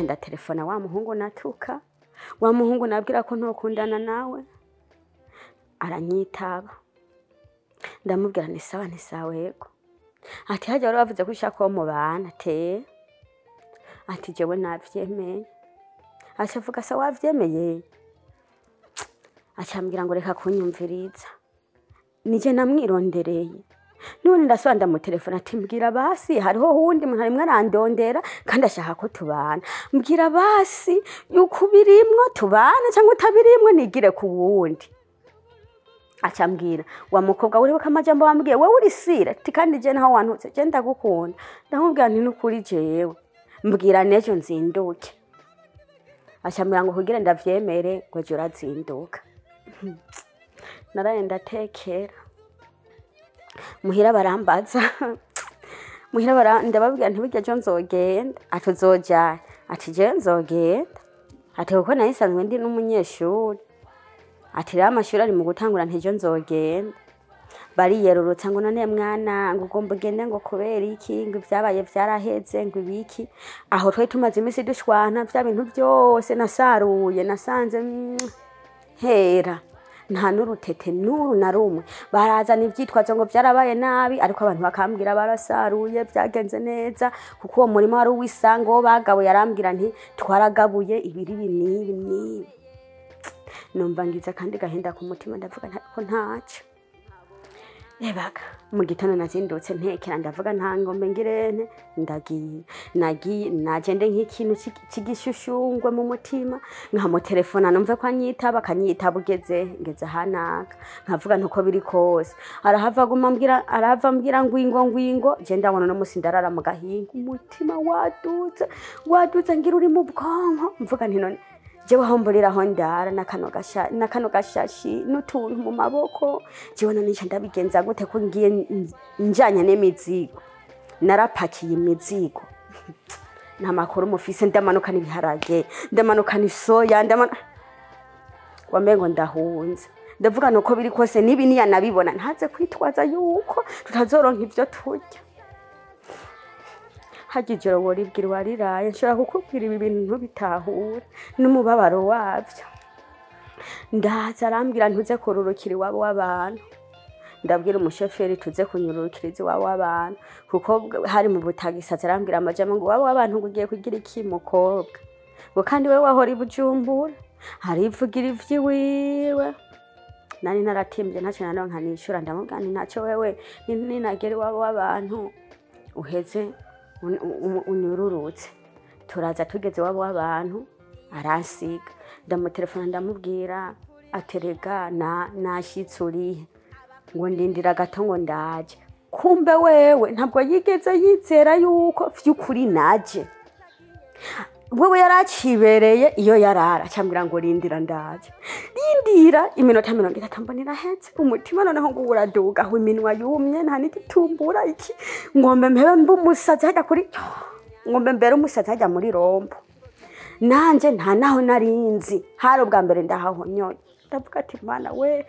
Ndatelefona wa muhungu natuka, wa muhungu nabwira ko ntokundana nawe, aranyitaba. Ndamubwira ni sawa, ni sawa yego. Ati hajya wari wavuze ko ushaka uwo mubana te, ati jewe navyemeye. Aca avuga sa wavyemeye, acambwira ngo reka kunyumviriza, nije namwirondereye. None ndasubira ndamutelefona ati mbwira basi hariho wundi muntu arimwo arandondera kandi ashaka ko tubana, mbwira basi yuko ubirimwo tubana cyangwa utabirimwo nigire ku wundi. Acambwira wa mukobwa uribuka amajambo wambwiye wowe uri sira, ati kandi je naho wantutse je ndagukunda. Ndamubwira nti nukuri jewe mbwira n'ejo nzinduke. Acambwira ngo kugira ndavyemere ngo ejo urazinduka. Naraye ndatekera muhira barambaza, muhira ndababwira nti burya ejo nzogenda. Ati uzoja? Ati jewe nzogenda, ati kuko nari nsanzwe ndi n'umunyeshuri, ati rero amashuri ari mu gutangura ntejo nzogenda. Bariyerurutsa ngo none mwana ngo ugomba ugende ngo kubera iki, ngo ibyabaye vyaraheze, ngo ibiki. Aho twari tumaze iminsi dushwana vya bintu byose nasaruye nasanze hera nta n'urutete n'uru na rumwe. Barazana ivyitwazo ngo vyarabaye nabi, ariko abantu bakambwira barasaruye byagenze neza, kuko uwo murima wari uw'isango bagabo yarambwira nti twaragabuye ibiri ibi n'ibi n'ibi. Numva ngize kandi gahinda ku mutima, ndavuga ko ntaco. Ebaga mu gitondo nazindutse ntekera, ndavuga nta ngombe ngirente, ndagiye nagiye nagende nk'ikintu cy'igishushungwe mu mutima, nkamutelefona numve ko anyitaba, akanyitaba ugeze ngeze ahanaka, nkavuga ntuko biri kose. Arahava aguma ambwira, arahava ambwira ngwingo ngwingo, je ndabona no musi ndarara mu gahinga, umutima wadutse wadutse ngira uri mu bwonko. Mvuga nti none jewe aho mburira aho ndara na kano gashashi n'utuntu mu maboko, jewe none nca ndabigenza gute ko ngiye njanye n'imizigo? Narapakiye imizigo nta makuru mufise, ndamanukana ibiharage, ndamanukana isoya, wamengo ndahunze. Ndavuga nuko biri kose nibi niyanabibona ntaze kwitwaza yuko tutazoronka ivyo turya. Harya ijoro woribwira wariraye, nshobora kukubwira ibi bintu ntubitahure n'umubabaro wavyo. Ndaza arambwira ntuze kururukira iwabo w'abantu. Ndabwira umushoferi tuze kunyururukiriza iwabo w'abantu, kuko hari mu butagisaza. Arambwira amajambo ngo iwabo w'abantu ngo ugiye kugira iki mukobwa, ngo kandi wewe wahora i Bujumbura, harivugira ivy'iwiwe. Nari naratimbye ntacyo naronka nishura. Ndamubwira nti ntacyo wewe ninagera iwabo w'abantu uheze unyururutse. Turaza tugeze iwabo w'abantu aransiga, ndamutelefona ndamubwira aterega na nashitse urihe, ngo ndindira gato ngo ndaje. Kumbe wewe ntabwo yigeze yizera yuko vy'ukuri naje, wewe yaracibereye iyo yarara. Acambwira ngo rindira ndaje, rindira iminota 30 mbona irahetse. Umutima noneho ngo uraduga, aho iminwa yumye nta n'igitumbura iki, ngombe mpebe mbe umusazi hajya kuri, ngombe mbere umusazi hajya muri rombo. Nanje nta naho narinzi, hari ubwa mbere ndahahonyoye. Ndavuga ati mana we,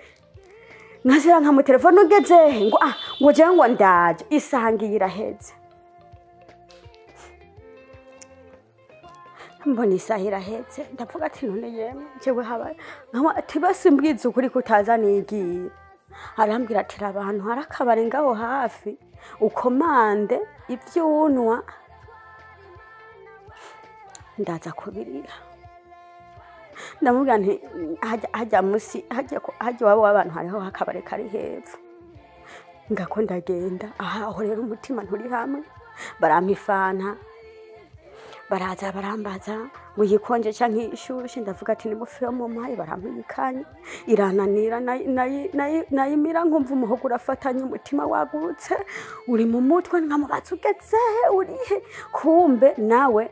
nkasira nkamutelefone ugeze he? Ngo ah, ngo jewe ngo ndaje, isaha ngiyi iraheze. Mbona isaha iraheze, ndavuga ati none yemwe jewe habaye nkama, ati basi mbwiza ukuri ko utaza nigiye. Arambwira ati raba ahantu hari akabari ngaho hafi ukomande ibyo unywa ndaza kubirira. Ndamubwira nti hajya musi hajya iwabo w'abantu hariho akabari kari hepfo, ngako ndagenda. Aha aho rero umutima nturi hamwe, barampa ifanta, baraza barambaza ngo iyikonje canke ishushe. Ndavuga ati nimufe mumpaye, barampa iyikanye irananira, nayimira nkumva umuhogo urafatanye, umutima wagurutse uri mu mutwe. Nkamubaza ugeze he, urihe? Kumbe nawe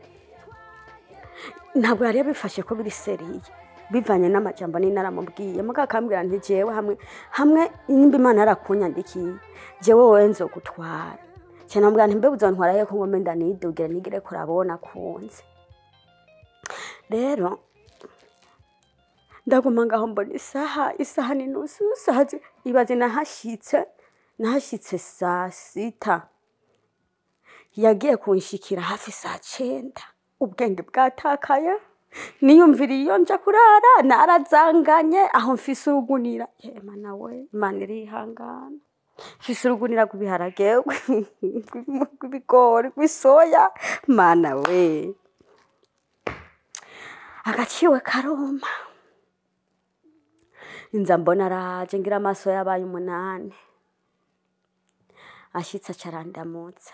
ntabwo yari yabifashe ko biri sérieux bivanye n'amajambo ni naramubwiye. Muga akambwira nti jewe hamwe hamwe nimba Imana yarakunyandikiye jewe wowe nzogutwara. Cyane namubwira nti mbe uzontwara he ko ngombe ndanidugira nigire kurabona kunze. Rero ndaguma ngaho mbona isaha ni nusu saha ibaze nahashitse saa 6, yagiye kunshikira hafi saa 9. Ubwenge bwatakaye, niyumviriye iyo nja kurara narazanganye, aho mfise urugunira. Mana we, Imana irihangana. Mfise urugunira rw'ibiharage, rw'ibigori, rw'isoya. Mana we, agaciwe karuma. Nza mbona araje, ngira amaso yabaye 8. Ashitse aca arandamutsa,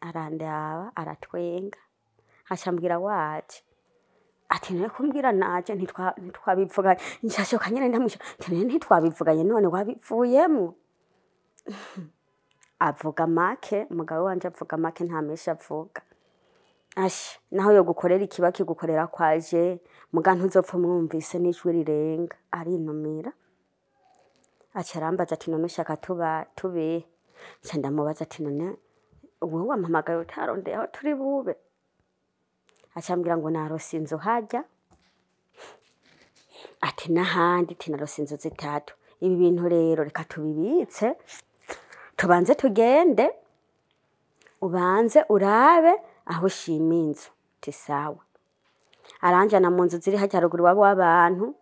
arandaba, aratwenga, aca ambwira waje. Ati none kumbwira naje ntitwabivuganye. Nshashoka nyene ndamwisha, ati none ntitwabivuganye none wabivuyemwo? Avuga make, umugabo wanje avuga make, nta menshi avuga. Asha, naho yogukorera ikiba kigukorera kwaje, muga ntuzopfa umwumvise n'ijwi rirenga, arinumira. Aca arambaza ati none ushaka tube? Nca ndamubaza ati none wowe wampamagaye utarondeye aho turi bube? Aca ambwira ngo narose inzu harya, ati n'ahandi, ati narose inzu 3. Ibi bintu rero reka tubibitse, tubanze tugende, ubanze urabe aho ushima inzu. Ati sawa. Aranjana mu nzu ziri harya ruguru iwabo w'abantu,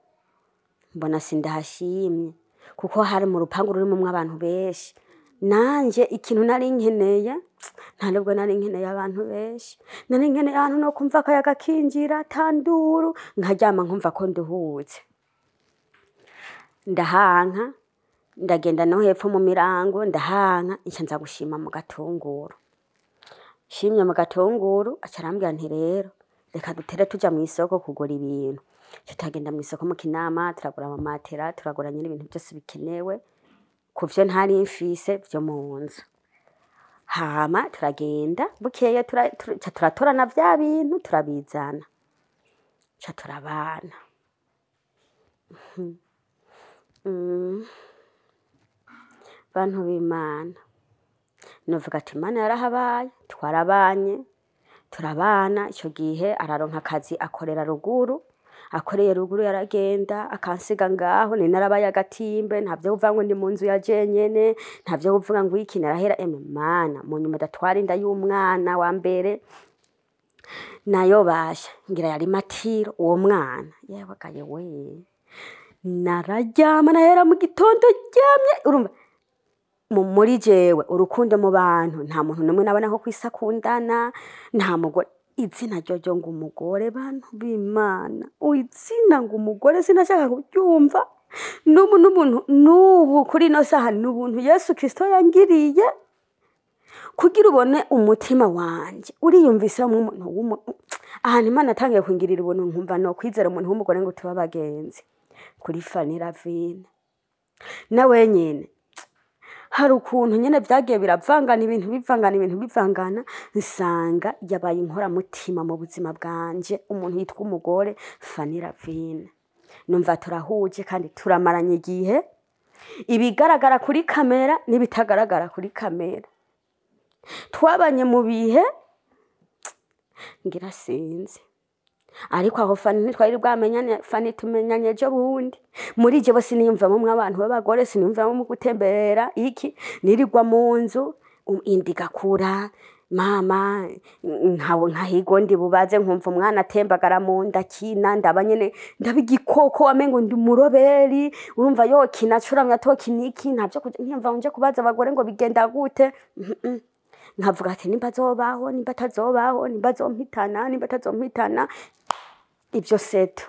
mbona sindahashimye, kuko hari mu rupangu rurimwo abantu benshi. Nanje ikintu nari nkeneye, nta nubwo nari nkeneye abantu benshi, nari nkeneye ahantu no kumva akayaga kinjira tanduru, nkaryama nkumva ko nduhutse. Ndahanka, ndagenda no hepfo mu mirango, ndahanka, nca nza gushima mu Gatunguru. Nshimye mu Gatunguru, aca arambwira nti rero reka dutere tuja mw'isoko kugura ibintu. Nca turagenda mw'isoko mu Kinama, turagura amamatera, turagura nyene ibintu vyose bikenewe kuvyo ntari mfise vyo mu nzu. Hama turagenda bukeye, ca turatorana vya bintu turabizana, ca turabana. Bantu b'Imana, novuga ati Imana yarahabaye, twarabanye, turabana. Ico gihe araronka akazi akorera ruguru, akoreye ruguru yaragenda akansiga ngaho, ni narabaye agatimbe, ntavyo kuvuga ngo ndi mu nzu ya jenyene, ntavyo kuvuga ngo iki, narahera. Eme Mana, mu nyuma ndatwara inda y'umwana wa mbere, nayo basha ngira yari matiro uwo mwana. Yewe gaye we, nararyama nahera mu gitondo ryamye. Urumva muri jewe urukundo mu bantu, nta muntu n'umwe nabona ko kwisi akundana, nta mugore. Izina ryo ngo umugore, bantu b'Imana, izina ngo umugore sinashaka kuryumva. N'ubu n'ubuntu, n'ubu kuri ino saha n'ubuntu Yesu Kristo yangiriye, kugira ubone umutima wanje uriyumvise nk'umuntu ahantu Imana atangiye kungirira ubuntu, nkumva no kwizera umuntu w'umugore ngo tuba abagenzi. Kuri Fanny Lavine na wenyene hari ukuntu nyene vyagiye biravangana, ibintu bivangana, ibintu bivangana, nsanga yabaye inkoramutima mu buzima bwanje, umuntu yitwa umugore Fanny Lavine. Numva turahuje kandi turamaranye igihe, ibigaragara kuri kamera n'ibitagaragara kuri kamera. Twabanye mu bihe ngira sinzi, ariko aho Fanny ntitwari bwamenyane, Fanny tumenyanye ejo bundi. Muri jewe siniyumvamo mw'abantu b'abagore, siniyumvamo mu gutembera iki, nirirwa mu nzu, inda igakura, mama nkahigo ndi bubaze, nkumva umwana atembagara mu nda akina, ndaba nyene ndaba igikoko wamengo ndi umuroberi, urumva yokina acuramye atokina iki, ntavyo kuja, nkiyumva nje kubaza abagore ngo bigenda gute. Nkavuga ati nimba azobaho, nimba atazobaho, nimba azompitana, nimba atazompitana, ivyo seto.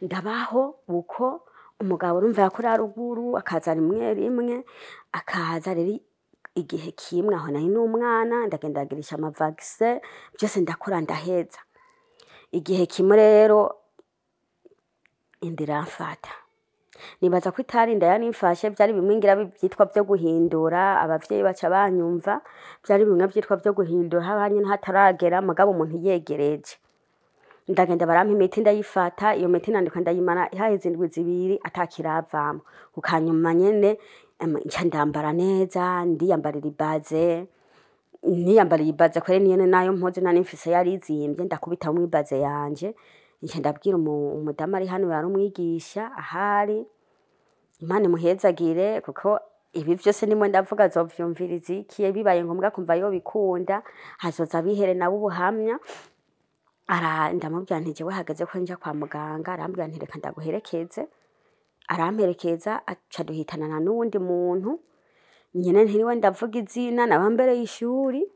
Ndabaho uko umugabo urumva yakora ruguru, akaza rimwe rimwe, akaza rero igihe kimwe aho nari n'umwana, ndagenda ndagirisha amavagise, byose ndakora ndaheza. Igihe kimwe rero inda iramfata. Nibaza ko itari inda yarimfashe, byari bimwe ngira byitwa byo guhindura, abavyeyi baca banyumva, byari bimwe byitwa byo guhindura, haba nyine hataragera, mugabo umuntu yegereje. Ndagenda barampa imiti ndayifata, iyo miti nandika ndayimara haheze indwi 2 atakiravamo. Ukanyuma nyene nca ndambara neza, ndiyambarira ibaze, niyambarira ibaze kweri nyene nayo mpuzu nari mfise yari izimvye, ndakubitamwo ibaze yanje. Nca ndabwira umudamu ari hano yari umwigisha ahari, Imana imuhezagire, kuko ibi vyose nimwe ndavuga azovyumviriza iki, bibaye ngombwa kumva yobikunda, azoza abihere nawe ubuhamya. Ara ndamubwira nti jewe hageze ko nja kwa muganga. Arambwira nti reka ndaguherekeze. Aramperekeza, aca duhitanana n'uwundi muntu nyene ntiriwe ndavuga izina, nawe mbere y'ishuri.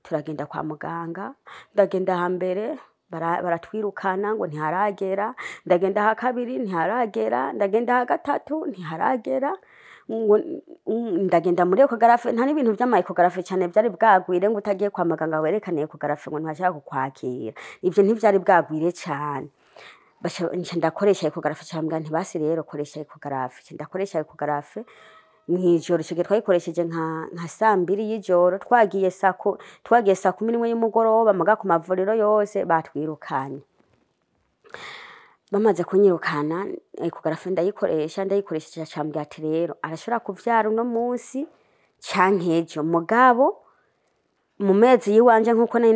Turagenda kwa muganga. Ndagenda hambere, baratwirukana ngo ntiharagera. Ndagenda ha kabiri, ntiharagera. Ndagenda ha gatatu, ntiharagera. Ngo ndagenda muri échographie, nta n'ibintu vy'ama échographie cane vyari bwagwire, ngo utagiye kwa muganga werekane échographie ngo ntibashaka kukwakira. Ivyo ntivyari bwagwire cane. Baca nca ndakoresha échographie. Cambwira nti basi rero koresha échographie. Nca ndakoresha échographie mw'ijoro. Ico gihe twayikoresheje nka 2:00 y'ijoro. Twagiye 11:00 y'umugoroba, muga ku mavuriro yose batwirukanye. Bamaze kunyirukana, échographie ndayikoresha. Ndayikoresheje, acambwira ati rero arashobora kuvyara uno munsi canke ejo, mugabo mu mezi yiwanje nkuko nari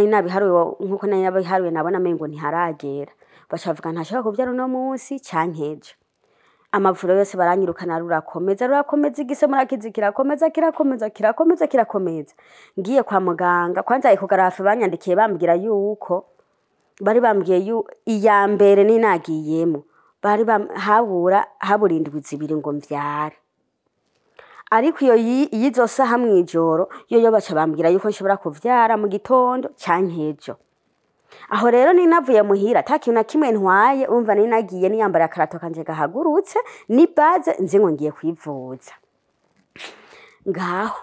nabiharuye nabona mengo ntiharagera. Baca bavuga ntashobora kuvyara uno munsi canke ejo. Amavuriro yose baranyirukana. Rurakomeza, rurakomeza, igise murakizi, kirakomeza, kirakomeza, kirakomeza, kirakomeza. Ngiye kwa muganga kwanza, échographie banyandikiye, bambwira yuko bari bambwiye iya mbere ninagiyemo bari habura indwi 2 ngo mvyare. Ariko iyo y'izo saha mw'ijoro yoyo baca bambwira yuko nshobora kuvyara mu gitondo canke ejo. Aho rero ninavuye muhira ata kintu na kimwe ntwaye. Urumva ninagiye niyambara akarato kanje gahagurutse ni baze, nzi ngo ngiye kwivuza. Ngaho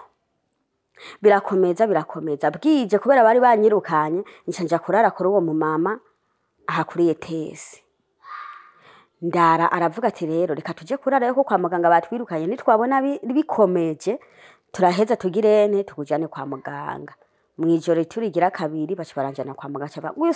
birakomeza, birakomeza. Bwije, kubera bari banyirukanye, nca nja kurara kuri uwo mumama aha kuri ETS. Ndara, aravuga ati rero reka tuje kurara ko kwa muganga batwirukanye, nitwabona bikomeje turaheza tugirene tukujane kwa muganga. Mw'ijoro turigira kabiri, baca baranjana kwa muganga. Baca ngo uyu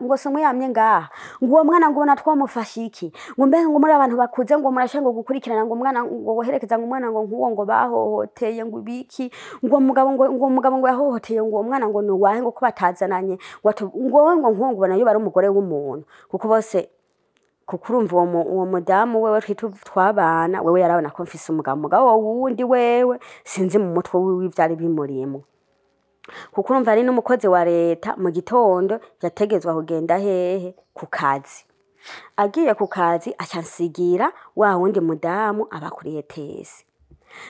ngo si umuyamye ngaha, ngo uwo mwana ngo ubona twamufashe iki, ngo mbe ngo muri abantu bakuze ngo murashe ngo gukurikirana ngo umwana ngo woherekeza ngo umwana ngo nk'uwo ngo bahohoteye ngo ibiki, ngo mugabo ngo umugabo ngo yahohoteye ngo uwo mwana ngo ni uwahe, ngo ko batazananye, ngo ngo wowe ngo nk'uwo ngo ubona yo bari umugore w'umuntu. Kuko bose, kuko urumva uwo mudamu wewe twita twabana, wewe yarabona ko mfise umugabo, mugabo wundi wewe sinzi mu mutwe wiwe ivyari bimurimwo, kuko urumva ari n'umukozi wa leta. Mu gitondo yategezwa kugenda hehe? Ku kazi. Agiye ku kazi, aca ansigira wa wundi mudamu aba kuri ETS.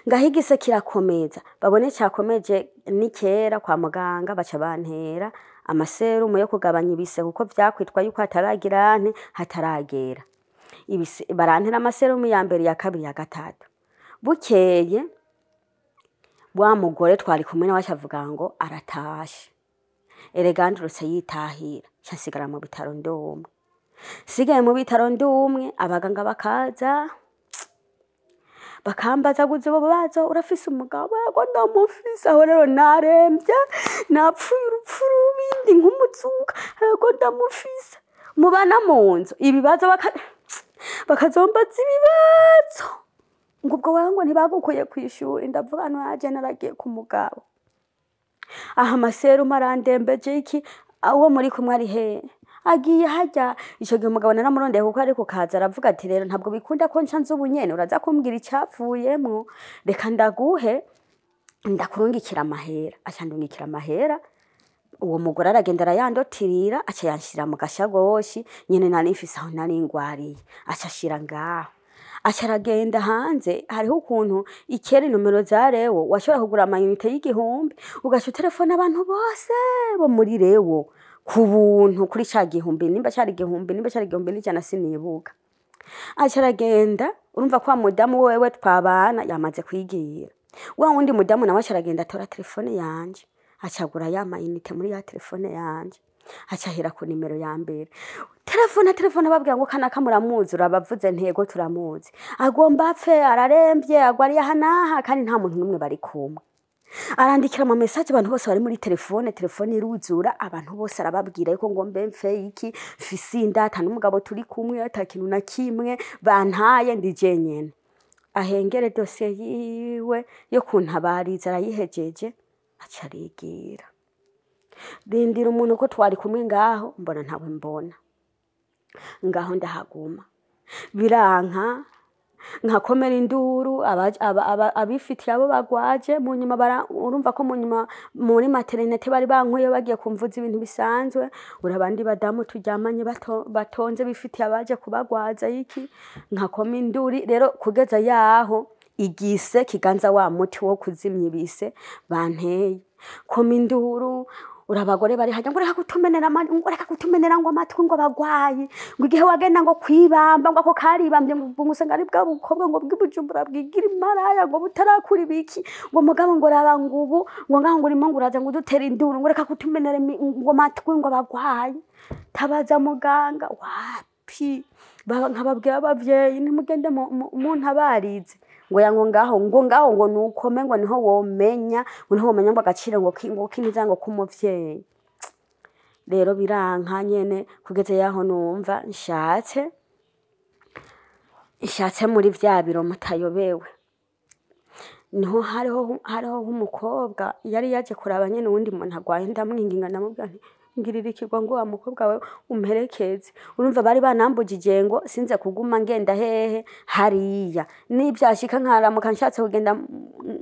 Ngaho igise kirakomeza, babone cakomeje ni kera kwa muganga, baca bantera amaserumu yo kugabanya ibise, kuko vyakwitwa yuko hataragira nte hataragera ibise. Barantera amaserumu ya mbere, ya kabiri, ya gatatu. Bukeye wa mugore twari kumwe nawe acavuga ngo aratashe, erega ndurutse yitahira. Nca nsigara mu bitaro ndumwe. Sigaye mu bitaro ndumwe, abaganga bakaza bakambaza guza ubo bazo: urafise umugabo? Yego, ndamufise. Aho rero naremvye, napfuye urupfu rubi, ndi nk'umuzuka. Yego, ndamufise. Mubana mu nzu ibibazo, bakazombaza ibibazo ngo ubwo wewe ngo ntibagukuye kw'ishuri. Ndavuga ntaje, naragiye ku mugabo. Aha amaserumu arandembeje iki, uwo muri kumwe ari hehe? Agiye harya. Ico gihe umugabo naramurondeye kuko ari kukaza. Aravuga ati rero ntabwo bikunda ko nca nza ubu nyene, uraza kumbwira icavuyemwo, reka ndaguhe, ndakurungikira amahera. Aca ndungikira amahera. Uwo mugore aragenda arayandotirira, aca yanshira mu gashagoshi nyene nari mfise aho nari ngwariye, aca ashira ngaho, aca aragenda hanze. Hariho ukuntu ikera inomero za Leo washobora kugura amayinite y'1000, ugaca utelefona abantu bose bo muri Leo ku buntu kuri ca gihumbi, nimba cari 1000, nimba cari 1100, sinibuka. Aca aragenda. Urumva ko wa mudamu wewe twabana yamaze kwigira. Wa wundi mudamu nawe aca aragenda atora telefone yanje, acagura ya mayinite muri ya telefone yanje, aca ahera ku nimero ya mbere, telefone, telefone, ababwira ngo kanaka muramuzi? Urabavuze ntego turamuzi, agomba apfe, araremvye, agwariye aha n'aha, kandi nta muntu n'umwe bari kumwe. Arandikira ama message abantu bose bari muri telefone, telefone iruzura, abantu bose arababwira yuko ngo mbe mfe iki, mfise inda, ata n'umugabo turi kumwe, ata kintu na kimwe, bantaye ndi jenyene. Ahengere dosiye yiwe yo kuntabariza, arayihejeje, aca arigira. Rindira umuntu ko twari kumwe ngaho, mbona ntawe mbona ngaho. Ndahaguma, biranka. Nkakomera induru abifitiye abo bagwaje. Mu nyuma urumva ko mu nyuma muri maternité bari bankuye bagiye kumvuza ibintu bisanzwe. Uri abandi badamu turyamanye batonze bifitiye abaje kubagwaza iki, nkakoma induru rero kugeza yaho igise kiganza wa muti wo kuzimya ibise banteye. Koma induru, uri abagore bari hajya ngo reka kutumenera ngo reka kutumenera ngo amatwi, ngo bagwayi, ngo igihe wagenda ngo kwibamba, ngo ako karibambye, ngo usanga ari bwa bukobwa ngo bw'ibujumbura bwigira imaraya, ngo butarakura ibiki, ngo mugabo ngo raba ngo ubu ngo ngaho ngo urimo ngo uraza ngo udutera induru, ngo reka kutumenera ngo amatwi, ngo bagwayi, tabaza muganga. Wapi, nkababwira abavyeyi ntimugende muntabarize, ngo ya ngo ngaho ngo ngaho ngo nukome, ngo niho womenya, ngo niho womenya ngo agaciro ngo ngo kiniza ngo k'umuvyeyi. Rero biranka nyene kugeza yaho numva nshatse muri vya biro mutayobewe. Niho hariho nk'umukobwa yari yaje kuraba nyene uwundi muntu agwaye. Ndamwinginga, ndamubwira nti ngirira ikigwa ngo wa mukobwa we umperekeze. Urumva bari banambujije ngo sinze kuguma ngenda hehe hariya, nivyashika nkaramuka nshatse kugenda,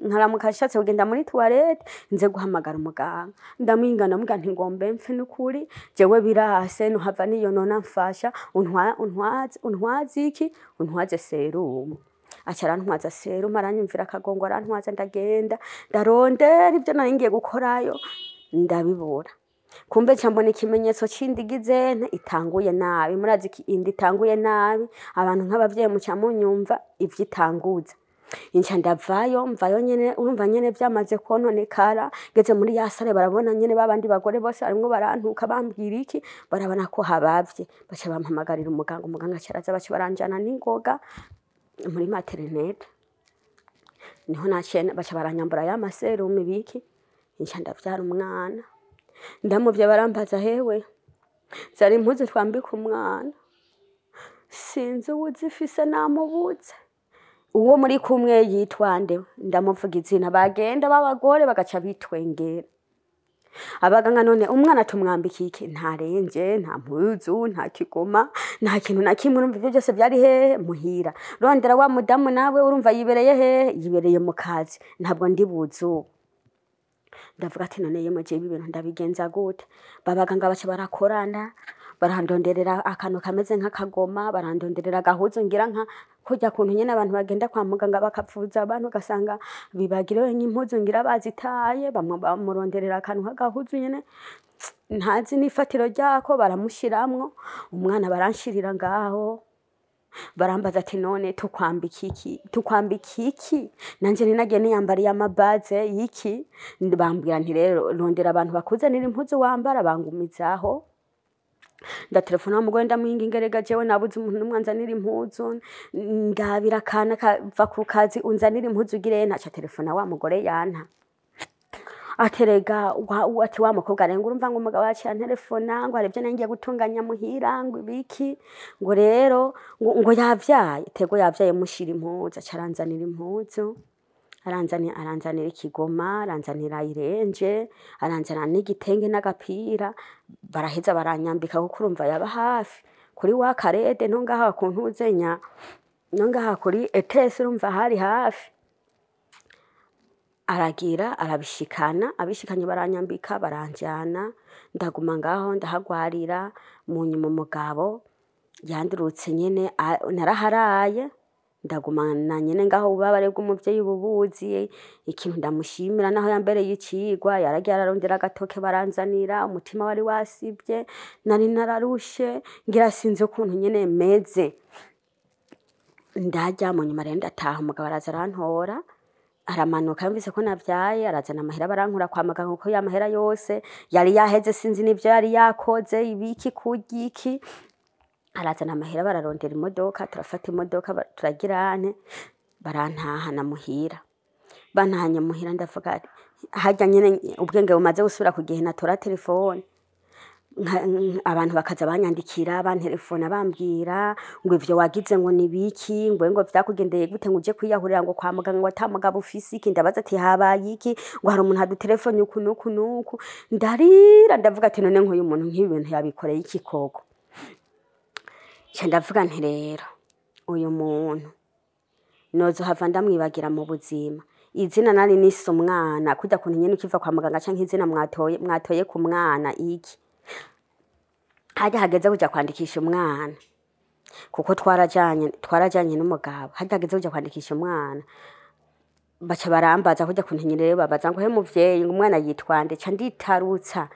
nkaramuka nshatse kugenda muri toilette, nze guhamagara umuganga. Ndamwinga, ndamubwira nti ngombe mpfe n'ukuri, jewe birase nuhava niyo nona, mfasha untwaze, untwaze iki, untwaze serumu. Aca arantwaza serumu, aranyumvira akagongo, arantwaza. Ndagenda ndarondera ivyo nari ngiye gukorayo ndabibura. Kumbe nca mbona ikimenyetso c'indigize nte itanguye nabi. Murazi inda itanguye nabi, abantu nk'abavyeyi muca munyumva ivyo itanguza. Nca ndavayo, mvayo nyene urumva nyene vyamaze kwononekara. Ngeze muri ya salle barabona nyene babandi bagore bose barimwo barantuka bambwira iki, barabona ko habavye, baca bampamagarira umuganga. Umuganga aca araza, baca baranjana n'ingoga muri maternité. Niho naciye baca baranyambura ya maserumu ibiki, nca ndavyara umwana. Ndamuvye barambaza hewe zari impuzu twambika umwana, sinzi uwuzifise, namubuze, uwo muri kumwe yitwa nde? Ndamuvuga izina, bagenda b'abagore bagaca bitwengera. Abaganga none umwana tumwambika iki? Ntarenje, nta mpuzu, nta kigoma, nta kintu na kimwe. Urumva ivyo byose byari hehe? Muhira. Rondera wa mudamu nawe, urumva yibereye hehe? Yibereye mu kazi, ntabwo ndi buzu. Ndavuga ati none yemwe jewe ibi bintu ndabigenza gute? Babaganga baca barakorana, barandonderera akantu kameze nk'akagoma, barandonderera agahuzu ngira nka kurya kuntu nyene abantu bagenda kwa muganga bakavuza abantu, ugasanga bibagiriwe nk'impuzu ngira bazitaye. Bamuronderera akantu k'agahuzu nyene ntazi n'ifatiro ryako, baramushiramwo umwana, baranshirira ngaho. Barambaza ati none tukwambika iki, tukwambika iki? Nanje ninagiye niyambariye amabaze y'iki. Bambwira nti rero rondera abantu bakuzanira impuzu wambara. Bangumizaho, ndatelefona wa mugore, ndamwinginga, erega jewe nabuze umuntu n'umwe anzanira impuzu, ndabira akana kava ku kazi unzanira impuzu ugire. Ntaca telefona wa mugore yanta, aterega ati wa mukobwa renga, urumva ngo umugabo yaciye antelefona ngo hari ibyo nari ngiye gutunganya muhira, ngo ibiki, ngo rero ngo yavyaye, tego yavyaye, mushira impuzu. Aca aranzanira impuzu, aranzanira ikigoma, aranzanira irenje, aranzanira n'igitenge n'agapira. Baraheza baranyambika, kuko urumva yaba hafi kuri wa karede no ngaha ku ntuzenya no ngaha kuri etesi, urumva hari hafi. Aragira arabishikana, abishikanye baranyambika, baranjana. Ndaguma ngaho ndahagwarira. Mu nyuma umugabo yandurutse nyene, naraharaye, ndagumana nyene ngaho ububabare bw'umuvyeyi ububuzi. Ikintu ndamushimira, naho yambereye icigwa, yaragiye ararondera agatoke baranzanira. Umutima wari wasivye, nari nararushe, ngira sinzi ukuntu nyene meze, ndarya. Mu nyuma rero ndataha, umugabo araza arantora, aramanuka yumvise ko navyaye, arazana amahera barankura kwa muganga, kuko ya mahera yose yari yaheze, sinzi n'ivyo yari yakoze ibiki kurya iki. Arazana amahera, bararondera imodoka, turafata imodoka, turagirane, barantahana muhira. Bantahanye muhira, ndavuga ati, harya nyene ubwenge bumaze gusubira ku gihe, natora telefone, abantu bakaza banyandikira, bantelefona, bambwira ngo ivyo wagize ngo ni biki, ngo vyakugendeye gute, ngo uje kwiyahurira ngo kwa muganga, ngo ata mugabo ufise iki. Ndabaza ati habaye iki? Ngo hari umuntu adutelefone uku nuku nuku. Ndarira, ndavuga ati none nk'uyu muntu nk'ibi bintu yabikoreye iki koko? Nca ndavuga nti rero uyu muntu Nozohava ndamwibagira mu buzima. Izina nari nise umwana, kurya kuntu nyene ukiva kwa muganga canke izina mwatoye ku mwana iki. Harya hageze kuja kwandikisha umwana, kuko twarajanye n'umugabo. Harya hageze kuja kwandikisha umwana, baca barambaza kurya kuntu nyene rero babaza ngo he muvyeyi, ngo umwana yitwa nde? Nca nditarutsa,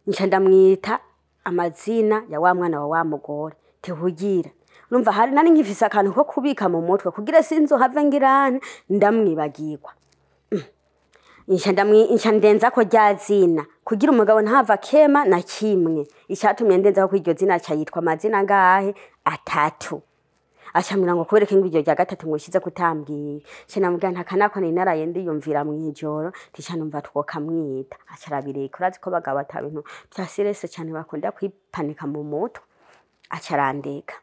nca ndamwita amazina ya wa mwana wa wa mugore. Tehugira urumva hari nari nkifise akantu ko kubika mu mutwe kugira sinzohave ngirane ndamwibagirwa. Nca ndenza ko rya zina kugira umugabo ntava kema na kimwe. Icatumye ndenza ko iryo zina aca yitwa amazina ngahe atatu. Acambwira ngo kubereke ngo iryo rya gatatu ngo ushize kutambwiye. Nca namubwira nti akanako nari naraye ndiyumvira mw'ijoro, ntica numva twokamwita. Aca arabireka. Urazi ko abagabo ata bintu vya sirese cane bakunda kwipanika mu mutwe. Aca arandeka.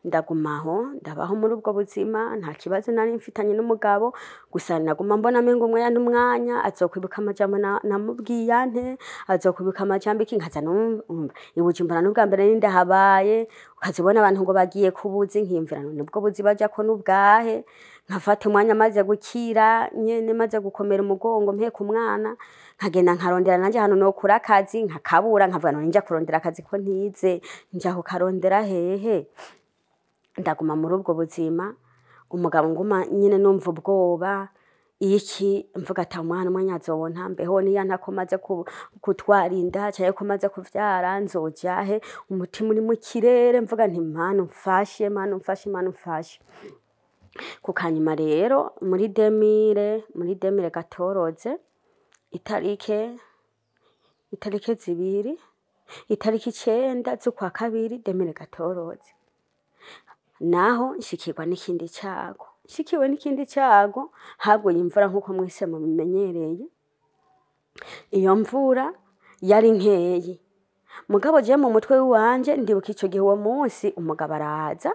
Ndagumaho, ndabaho muri ubwo buzima, nta kibazo nari mfitanye n'umugabo, gusa naguma mbona mengo umwanya n'umwanya azokwibuka amajambo namubwiye ante, azokwibuka amajambo iki, nkaza numva i Bujumbura n'ubwa mbere nindahabaye, ukazibona abantu ngo bagiye kubuzi, nkiyumvira none ubwo buzi bajako n'ubwahe, nkafata umwanya maze gukira nyene maze gukomera umugongo mpeka umwana, nkagenda nkarondera nanje ahantu nokura akazi, nkakabura, nkavuga none nja kurondera akazi ko ntize, nja kukarondera hehe? Ndaguma muri ubwo buzima, umugabo nguma nyene numva ubwoba, iki mvuga ati umwana umwanya azobona mbeho niya ntako maze gutwara inda canke ko maze kuvyara nzoja he? Umutima uri mu kirere, mvuga nti Mana umfashe, Mana umfashe, Mana umfashe. Ku kanyuma rero muri 2000 gatoroze, itarike 2, itariki 9 z'ukwa kabiri 2000 gatoroze, naho nshikirwa n'ikindi cago. Nshikiwe n'ikindi cago, haguye imvura nk'uko mwese mubimenyereye. Iyo mvura yari nkeyi, mugabo jewe mu mutwe wanje ndibuka ico gihe uwo munsi umugabo araza,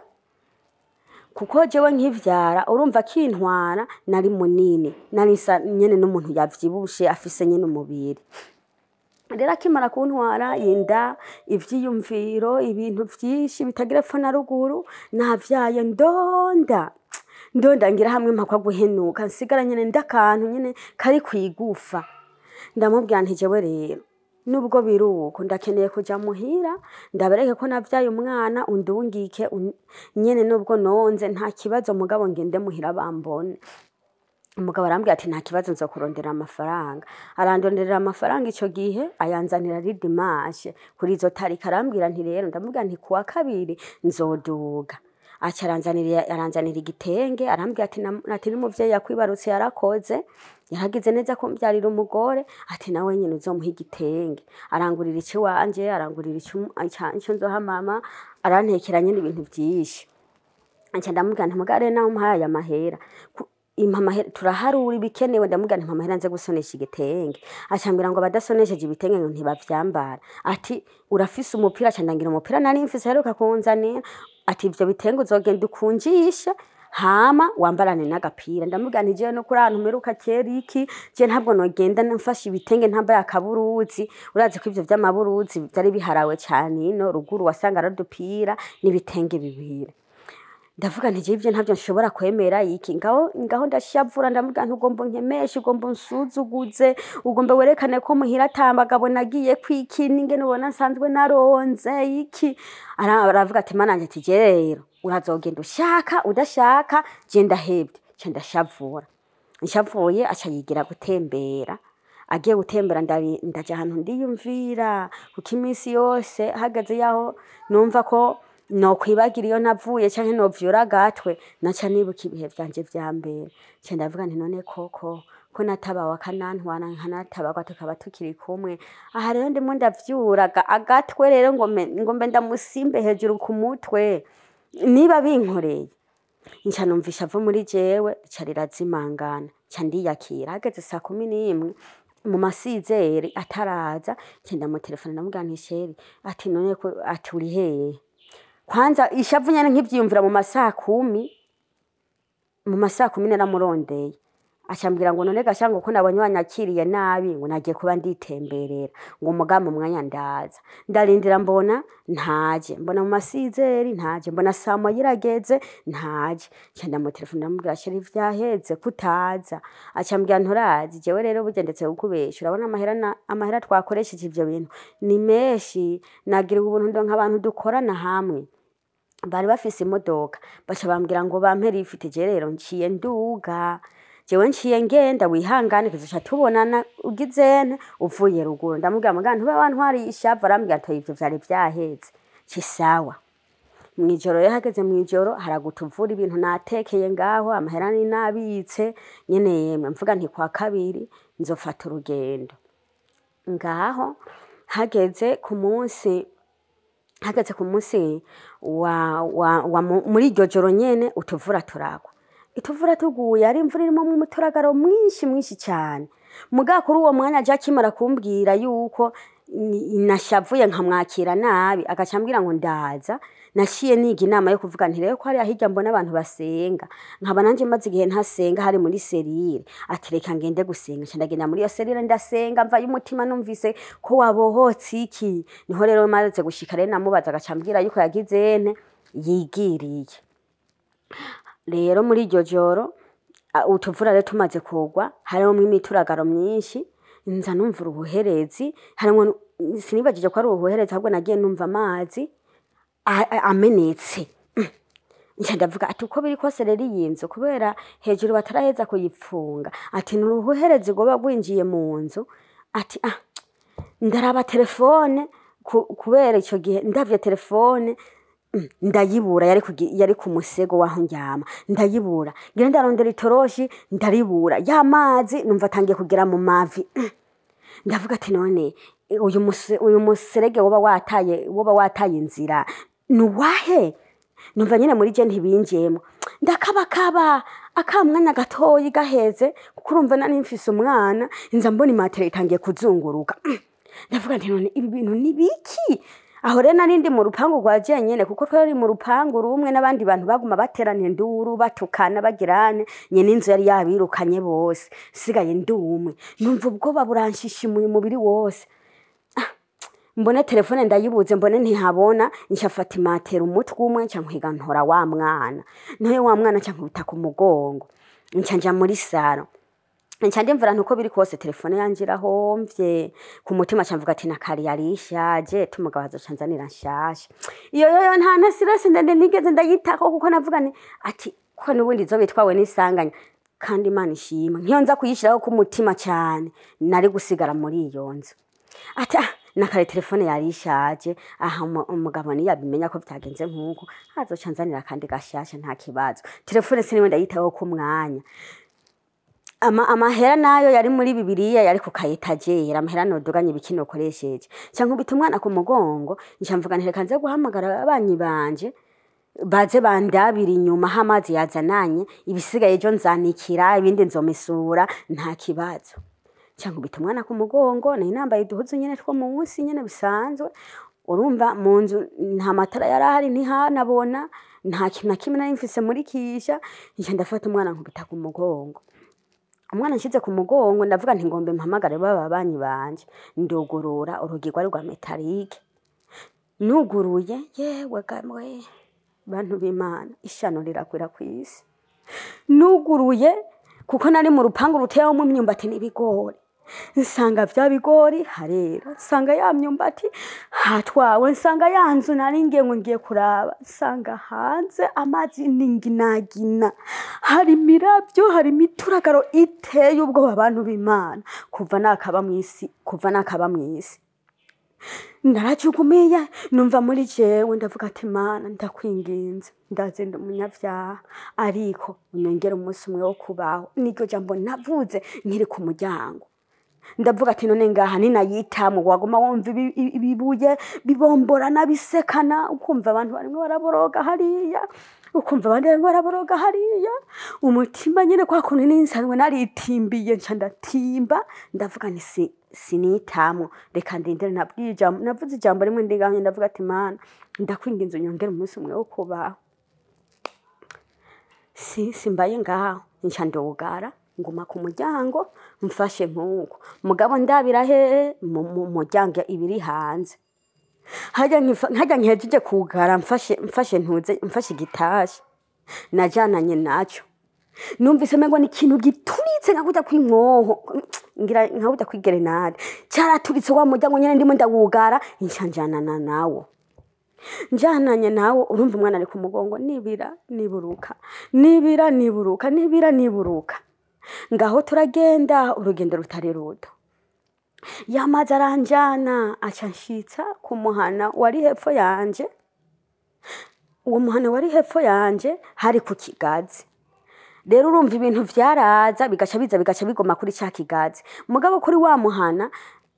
kuko jewe nkivyara urumva akintwara nari munini, nari nsa nyene n'umuntu yavyibushe afise nyene umubiri. Rero akimara kuntwara inda, ivyiyumviro, ibintu vyinshi bitagira epfo na ruguru, navyaye ndonda ndonda ngira hamwe mpakwa guhenuka, nsigara nyene ndakantu nyene kari kwigufa. Ndamubwira nti jewe rero nubwo biruko ndakeneye kuja muhira, ndabereke ko navyaye umwana, undungike nyene nubwo nonze nta kibazo, mugabo ngende muhira bambone. Umugabo arambwira ati nta kibazo nzokurondera amafaranga. Arandonderera amafaranga ico gihe ayanzanira ari dimanche kuri izo tariki. Arambwira nti rero, ndamubwira nti kuwa kabiri nzoduga. Aca aranzanira igitenge, arambwira ati ati n'umuvyeyi yakwibarutse yarakoze, yaragize neza kumvyarira umugore, ati nawe nyene uzomuha igitenge. Arangurira iciwanje, arangurira ico nzoha mama, arantekera nyene ibintu vyinshi. Aca ndamubwira nti mugabo rero naho umpaye aya mahera, impa amahera, turaharura ibikenewe. Ndamubwira nti mpa amahera nze gusonesha igitenge. Aca ambwira ngo abadasonesheje ibitenge ngo ntibavyambara. Ati urafise umupira? Aca ndangira umupira nari mfise aheruka kunzanira. Ati ivyo bitenge uzogenda ukunjishe hama wambarane n'agapira. Ndamubwira nti jewe no kuri ahantu mperuka kera iki, je ntabwo nogenda mfashe ibitenge ntambaye akaburuzi. Urazi ko ivyo vy'amaburuzi vyari biharawe cane ino ruguru, wasanga ari udupira n'ibitenge bibiri. Ndavuga nti jewe ivyo ntavyo nshobora kwemera iki. Ngaho ndashavura, ndamubwira nti ugomba unkemeshe, ugomba unsuzuguze, ugomba werekane ko muhira ata bagabo nagiye kwiki, n'ingene ubona nsanzwe naronze iki. Aravuga ati mana yanje, ati jewe rero urazogenda ushaka udashaka, je ndahevye. Nca ndashavura. Nshavuye aca yigira gutembera. Agiye gutembera ndaja ahantu ndiyumvira, kuko iminsi yose hageze yaho numva ko nokwibagira iyo navuye canke novyura agatwe, naca nibuka ibihe vyanje vya mbere. Nca ndavuga nti none koko ko natabawe akanantwara nkanatabarwa tukaba tukiri kumwe, aha rero ndimo ndavyura agatwe rero ngo mbe ndamusimbe hejuru ku mutwe, niba binkoreye. Nca numva ishavu muri jewe rica rirazimangana, nca ndiyakira. Hageze saa 11 mu masizeri ataraza, nca ndamutelefona ndamubwira nti sheri, ati none ko ati uri hehe? Kwanza ishavu nyene nkivyiyumvira mu masaha 10, mu masaha 10 naramurondeye. Acambwira ngo none gasha ngo ko nabonye wanyakiriye nabi, ngo nagiye kuba nditemberera, ngo muga mu mwanya ndaza. Ndarindira mbona ntaje, mbona mu masizeri ntaje, mbona saa moya irageze ntaje. Nca ndamutelefona ndamubwira chéri vyaheze kutaza. Acambwira nturazi jewe rero burya ndetse kukubesha, urabona amahera twakoresheje ivyo bintu ni menshi, nagira ubuntu ndonka abantu dukorana hamwe bari bafise imodoka, baca bambwira ngo bampe lift. Je rero nciye nduga, jewe nciye ngenda, wihangane tuzoca tubonana ugizene uvuye ruguru. Ndamubwira muga ntube wantwariye ishavu. Arambwira ati ivyo vyari vyaheze. Ci sawa. Mw'ijoro rero, hageze mw'ijoro haraguta uvura ibintu natekeye ngaho, amahera ni nabitse nyene, yemwe mvuga nti kwa kabiri nzofata urugendo. Ngaho hageze ku munsi wa muri iryo joro nyene utuvura turagwa. Ituvura tuguye ari imvura irimo umuturagaro mwinshi mwinshi cyane. Muga kuri uwo mwanya aje akimara kumbwira yuko nashavuye nkamwakira nabi, agaca ambwira ngo ndaza, naciye niga inama yo kuvuga nti rero ko hariya hirya mbona abantu basenga, nkaba nanje maze igihe ntasenga, hari muri cellule, ati reka ngende gusenga. Nca ndagenda muri iyo cellule ndasenga, mvayo umutima numvise ko wabohotse iki. Niho rero maze gushika rero namubaza, agaca ambwira yuko yagize ene yigiriye. Rero muri iryo joro utuvura rero tumaze kugwa, harimwo imituragaro myinshi, nza numva uruhuherezi harimwo, sinibagije ko ari uruhuherezi, ahubwo nagiye numva amazi amenetse. Nca ndavuga ati uko biri kose rero iyi nzu kubera hejuru bataraheza kuyipfunga, ati ni uruhuherezi rwoba rwinjiye mu nzu. Ati ah, ndaraba telefone, kubera ico gihe ndavye telefone ndayibura, yari ku musego waho ndyama, ndayibura. Ngira ndarondera itoroshi ndaribura, ya mazi numva atangiye kugera mu mavi. Ndavuga ati none uyu muserege woba wataye inzira ni uwahe? Numva nyine muri je ntibinjiyemo, ndakabakaba akamwana gatoyi gaheze, kuko urumva nari mfise umwana. Nza mbona imatera itangiye kuzunguruka. Ndavuga nti none ibi bintu ni biki? Aho rero nari ndi mu rupangu rwa jenyene, kuko twari mu rupangu rumwe n'abandi bantu baguma baterana induru, batukana, bagirane. Nyene inzu yari yabirukanye bose, sigaye ndi umwe. Numva ubwoba buranshishimuye umubiri wose. Mbone telefone ndayibuze, mbone ntihabona. Nshafata imatera umutwe umwe, nca nkwiga ntora wa mwana, ntoye wa mwana nca nkubita ku mugongo, nca nja muri salon, nca ndimvura nti uko biri kose telefone yanje irahomvye. Ku mutima nca mvuga ati nakari yari ishaje, tumugabo azoca nzanira nshasha. Iyo yoyo nta na stress ndende nigeze ndayitako, kuko navuga nti ati ko n'ubundi izo bitwawe n'isanganya. Kandi Imana ishimwe, nkiyo nza kuyishiraho ku mutima cyane nari gusigara muri iyo nzu. Ati ah, nakare telefone yari ishaje, aha umugabo ntiyabimenya ko vyagenze nk'uko, azoca nzanira akandi gashasha, nta kibazo. Telefone siniwe ndayitaho ku mwanya. Amahera nayo yari muri Bibiliya, yari ku kayetajeri, amahera noduganye ibiki nokoresheje. Nca nkubita umwana ku mugongo, nca mvuga nti reka nze guhamagara ababanyi banje baze bandabira inyuma aho amazi yazananye, ibisigaye ejo nzanikira, ibindi nzomisura, nta kibazo. Nca nkubita umwana ku mugongo, nari nambaye uduhuzu nyene two munsi nyene bisanzwe. Urumva mu nzu nta matara yari ahari, ntihanabona, nta kintu na kimwe nari mfise muri kisha. Nca ndafata umwana nkubita ku mugongo. Umwana nshize ku mugongo, ndavuga nti ngombe mpamagare baba babanyi banje. Ndugurura urugi, rwari rwa métallique. Nuguruye, yewe gamwe bantu b'Imana, ishano rirakwira kw'isi. Nuguruye, kuko nari mu rupangu ruteyemo imyumbati n'ibigori, nsanga vya bigori harera, nsanga ya myumbati hatwawe, nsanga ya nzu nari ngiye ngo ngiye kuraba, nsanga hanze amazi n'inginagina, hari imiravyo, hari imituragaro iteye ubwoba. Abantu b'Imana, kuva nakaba mw'isi, kuva nakaba mw'isi, narajugumiye. Numva muri jewe ndavuga ati Mana, ndakwinginze, ndazi ndi umunyavyaha, ariko unyongere umunsi umwe wo kubaho. Niryo jambo navuze nkiri ku muryango. Ndavuga ati none ngaha ninayitamwo, waguma wumva ibibuye bibomborana, bisekana, ukumva abantu barimwo baraboroga hariya, ukumva abandi barimwo baraboroga hariya. Umutima nyene kwa kuntu ninsanzwe naritimbiye, nca ndatimba, ndavuga nti sinitamwo, reka ndindire. Nabwiye ijambo, navuze ijambo rimwe ndi ngaho, ndavuga ati Mana, ndakwinginze unyongere umunsi umwe wo kubaho. Simbaye ngaho, nca ndugara. Nguma ku muryango mfashe nkuko mugabo ndabira he mu muryango ibiri hanze, hajya nkejeje kugara mfashe ntuze mfashe igitashi najananye naco, numvise mengo ni ikintu gituritse nkakuja kwinkoho ngira nkakuja kwigerenade, caraturitse wa muryango nyene ndimo ndawugara, ncanjanana nawo njananye nawo. Urumva umwana ari ku mugongo, nibira niburuka nibira niburuka nibira niburuka, ngaho turagenda urugendo rutari ruto. Yamaze aranjana aca nshitsa ku muhana wari hepfo yanje. Uwo muhana wari hepfo yanje hari ku kigazi. Rero urumva ibintu vyaraza bigaca biza bigaca bigoma kuri ca kigazi, mugabo kuri wa muhana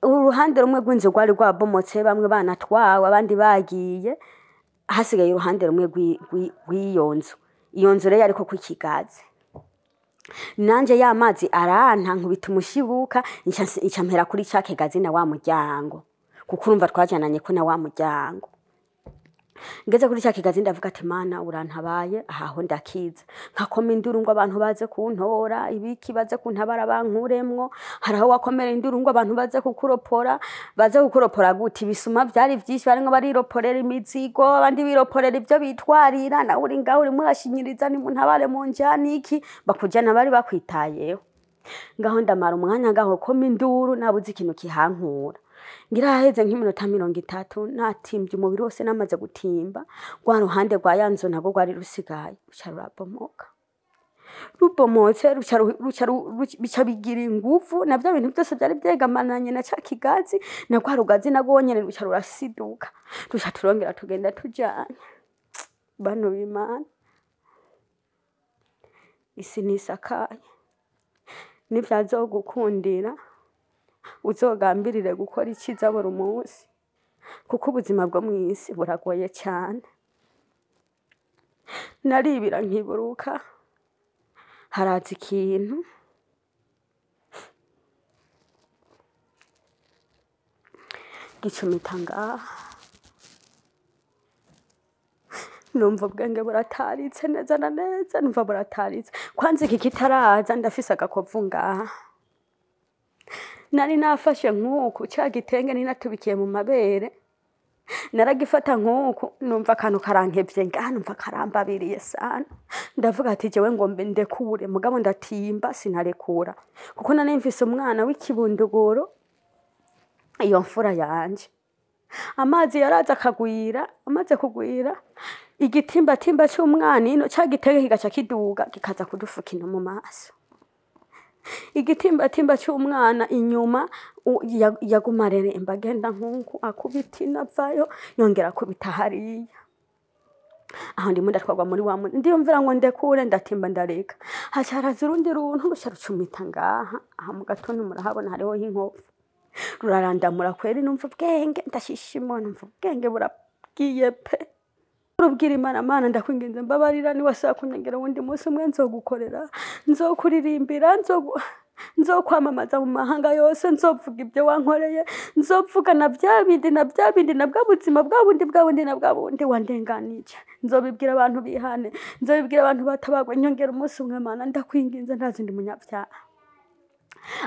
uruhande rumwe rw'inzu rwari rwabomotse, bamwe banatwawe abandi bagiye, hasigaye uruhande rumwe rw'iyo nzu. Iyo nzu rero yariko ku kigazi. Nanje ya mazi aranta nkubita umushibuka, nca mpera kuri ca kigazi na wa muryango, kuko urumva twajananye ko na wa muryango. Ngeze kuri ca kigazi ndavuga ati Mana urantabaye, aho ndakiza. Nkakoma induru ngo abantu baze kuntora, ibiki baze kuntabara bankuremwo. Haraho wakomera induru ngo abantu baze kukuropora, baze kukuropora gute? Ibisuma vyari vyinshi, barimwo bariroporera imizigo, abandi biroporera ivyo bitwarira, nawe uri ngaho urimo urashinyiriza nimuntabare munjane iki, bakujana bari bakwitayeho. Ngaho ndamara umwanya ngaho koma induru nabuze ikintu kihankura. Ngira haheze nk'iminota 30 natimvye umubiri wose namaze gutimba, rwa ruhande rwa ya nzu ntabwo rwari rusigaye, ruca rurabomoka. Rubomotse bica bigira inguvu, na vya bintu byose byari byegamananye na ca kigazi, na rwa rugazi narwo nyene ruca rurasiduka, ruca turongera tugenda tujanye. Bano b'Imana, isi ntisakaye, nivyazogukundira uzogambirire gukora iciza buri munsi, kuko ubuzima bwo mw'isi buragoye cyane. Naribira nkiburuka, haraza ikintu gicumita ngaha, numva ubwenge burataritse neza na neza, numva burataritse. Kwanza iki kitaraza ndafise agakovu ngaha, nari nafashe nkuku ca gitenge ninatubikiye mu mabere, naragifata nkuku numva akantu karankevye ngaha, numva karambabiriye sana. Ndavuga ati jewe ngo mbe ndekure, mugabo ndatimba sinarekura, kuko nari mfise umwana w'ikibunduguro, iyo mfura yanje. Amazi yaraza akagwira, amaze kugwira igitimbatimba c'umwana ino ca gitenge kigaca kiduga kikaza kudufuka ino mu maso. Igitimbatimba c'umwana inyuma yaguma areremba agenda nkunku akubita inavayo yongera akubita hariya. Aho ndimo ndatwarwa muri wa ndiyumvira ngo ndekure, ndatimba ndareka. Haca haraza urundi runtu ruca rucumita ngaha, aha mu gatondo murahabona hariho inkovu. Rurarandamura kweri, numva ubwenge ndashishimwa, numva ubwenge burabwiye pe. Urubwira Imana, Mana ndakwinginze mbabarira, niwasaba kunyongera wundi munsi umwe nzogukorera, nzokuririmbira, nzokwamamaza mu mahanga yose, nzovuga ibyo wankoreye, nzovuga na bya bindi na bya bindi na bwa buzima bwa bundi bwa bundi na bwa bundi wandenganije, nzobibwira abantu bihane, nzobibwira abantu batabagwe, nyongera umunsi umwe Mana ndakwinginze, ntazi ndi munyabyaha.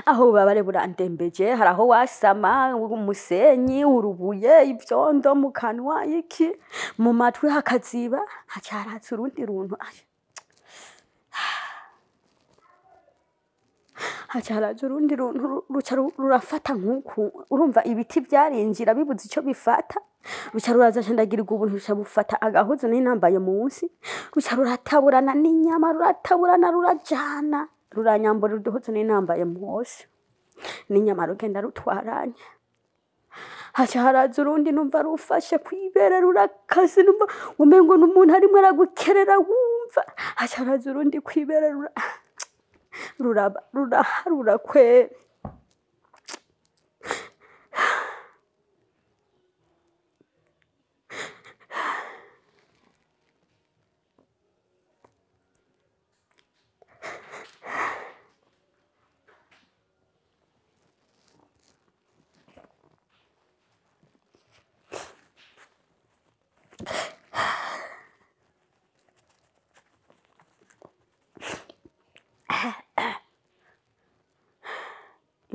Aho ububabare burandembeje, hari aho wasama umusenyi, urubuye, ivyondo mu kanwa, iki mu matwi hakaziba, haca haraza urundi runtu, haca haraza urundi runtu ruca rurafata nkuku, urumva ibiti vyarinjira bibuze ico bifata, ruca ruraza nca ndagirirwa ubuntu, ruca bufata agahuzu nari nambaye munsi, ruca rurataburana n'inyama, rurataburana rurajana, ruranyambura uduhuzu nari nambaye munsi n'inyama, rugenda rutwaranye. Haca haraza urundi numva rufashe kwibere rurakaze, numva umengo n'umuntu arimwo aragukerera wumva. Haca haraza urundi kwibere ruraharura kweri.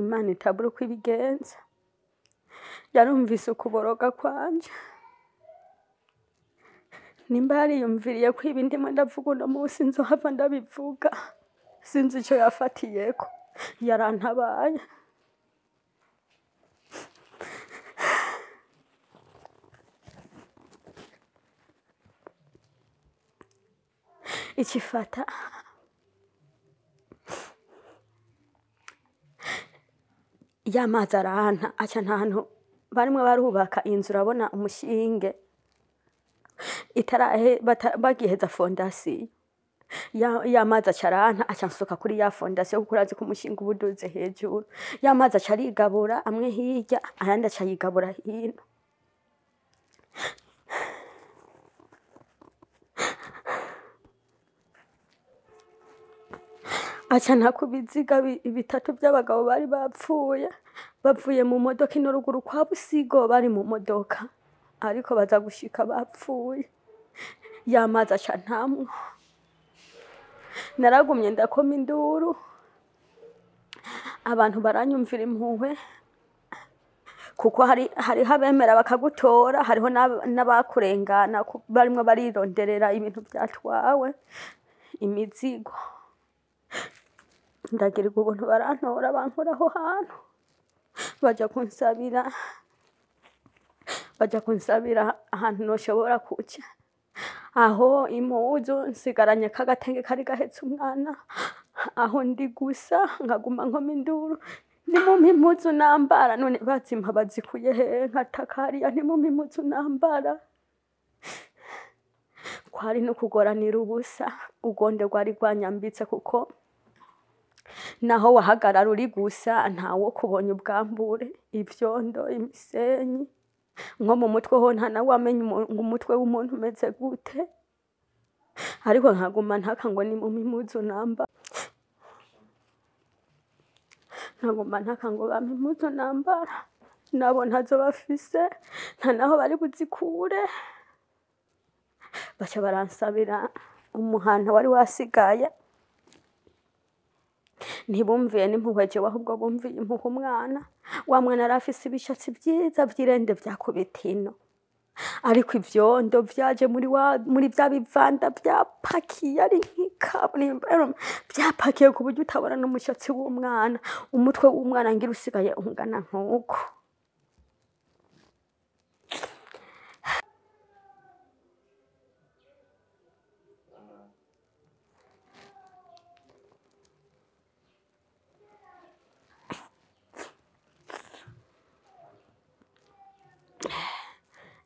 Imana itabura uko ibigenza, yarumvise ukuboroga kwanje. Nimba yariyumviriye ko ibi ndimo ndavuga uno munsi nzohava ndabivuga, sinzi ico yafatiyeko, yarantabaye. Ikifata ya mazi aranta, aca ntantu barimwo barubaka inzu, urabona umushinge itarahe bagiheza fondasiyo, ya mazi aca aranta, aca nsuka kuri ya fondasiyo, kuko urazi ko umushinge uba uduze hejuru. Ya mazi aca arigabura amwe hirya, ayandi aca yigabura hino. Aca nta ku biziga bitatu by'abagabo bari bapfuye, bavuye mu modoka ino ruguru kwa Busigo, bari mu modoka ariko baza gushika bapfuye. Ya mazi aca ntamwo. Naragumye ndakoma induru, abantu baranyumvira impuhwe, kuko hariho abemera bakagutora, hariho n'abakurengana barimwo barironderera ibintu vyatwawe, imizigo. Ndagirirwa ubuntu barantora, bankura aho hantu, baja kunsabira ahantu noshobora kuja. Aho impuzu nsigaranye kagatenge kari gahetse umwana, aho ndi gusa nkaguma nkoma induru, nimumpe impuzu nambara. None bazimpa bazikuye hehe? Nkataka hariya, nimumpe impuzu nambara. Kwari no kugoranira ubusa, ugonde rwari rwanyambitse, kuko naho wahagarara uri gusa ntawo kubonye ubwambure, ivyondo, imisenyi. Nko mu mutwe ho nta nawe wamenya ngo umutwe w'umuntu umeze gute, ariko nkaguma ntaka ngo nimumpe impuzu nambara, nkaguma ntaka ngo bampe impuzu nambara. Nabo ntazo bafise, nta naho bari buzikure. Baca baransabira umuhana wari wasigaye, ntibumviye n'impuhwe jewe, ahubwo bumviye impuhwe umwana. Wa mwana yari afise ibishatsi vyiza vy'irende vyakubita ino, ariko ivyondo vyaje muri vya bivanda vyapakiye ari nk'ikaburimbo, vyapakiye ku buryo utabona n'umushatsi w'umwana. Umutwe w'umwana ngira usigaye ungana nk'uko.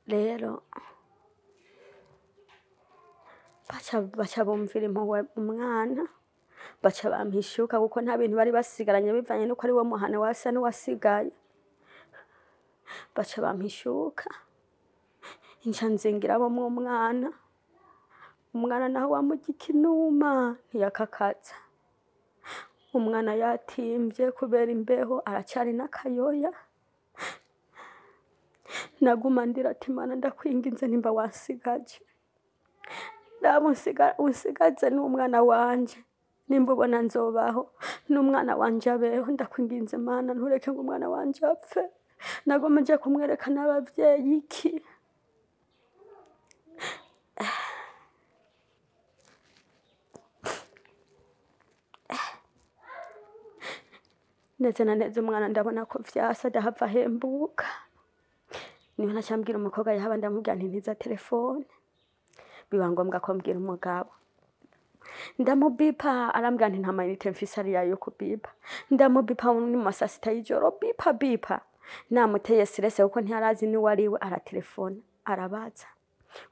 Rero baca bumvira impuhwe umwana, baca bampishuka, kuko nta bintu bari basigaranye bivanye nuko ari wo muhana wasa n'uwasigaye. Baca bampishuka, nca nzingirabomwo umwana. Umwana naho wamurya ikinuma ntiyakakaza. Umwana yatimvye kubera imbeho, aracari n'akayoya. Naguma ndira ati Mana ndakwinginze nimba wansigaje, ndaba unsigaze n'umwana wanje, nimba ubona nzobaho n'umwana wanje abeho, ndakwinginze Mana ntureke ngo umwana wanje apfe. Naguma nje kumwereka n'abavyeyi iki. Neza na neza umwana ndabona ko vyasa, adahava ahembuka. Niho naca mbwira umukobwa yahaba, ndamubwira nti ntiza telefone, biba ngombwa ko mbwira umugabo. Ndamubipa, arambwira nti nta mayinite mfise ariya yo kubipa. Ndamubipa ni mu ma 6 y'ijoro, bipa bipa. Namuteye stress kuko ntiyarazi n'uwo ariwe, aratelefona arabaza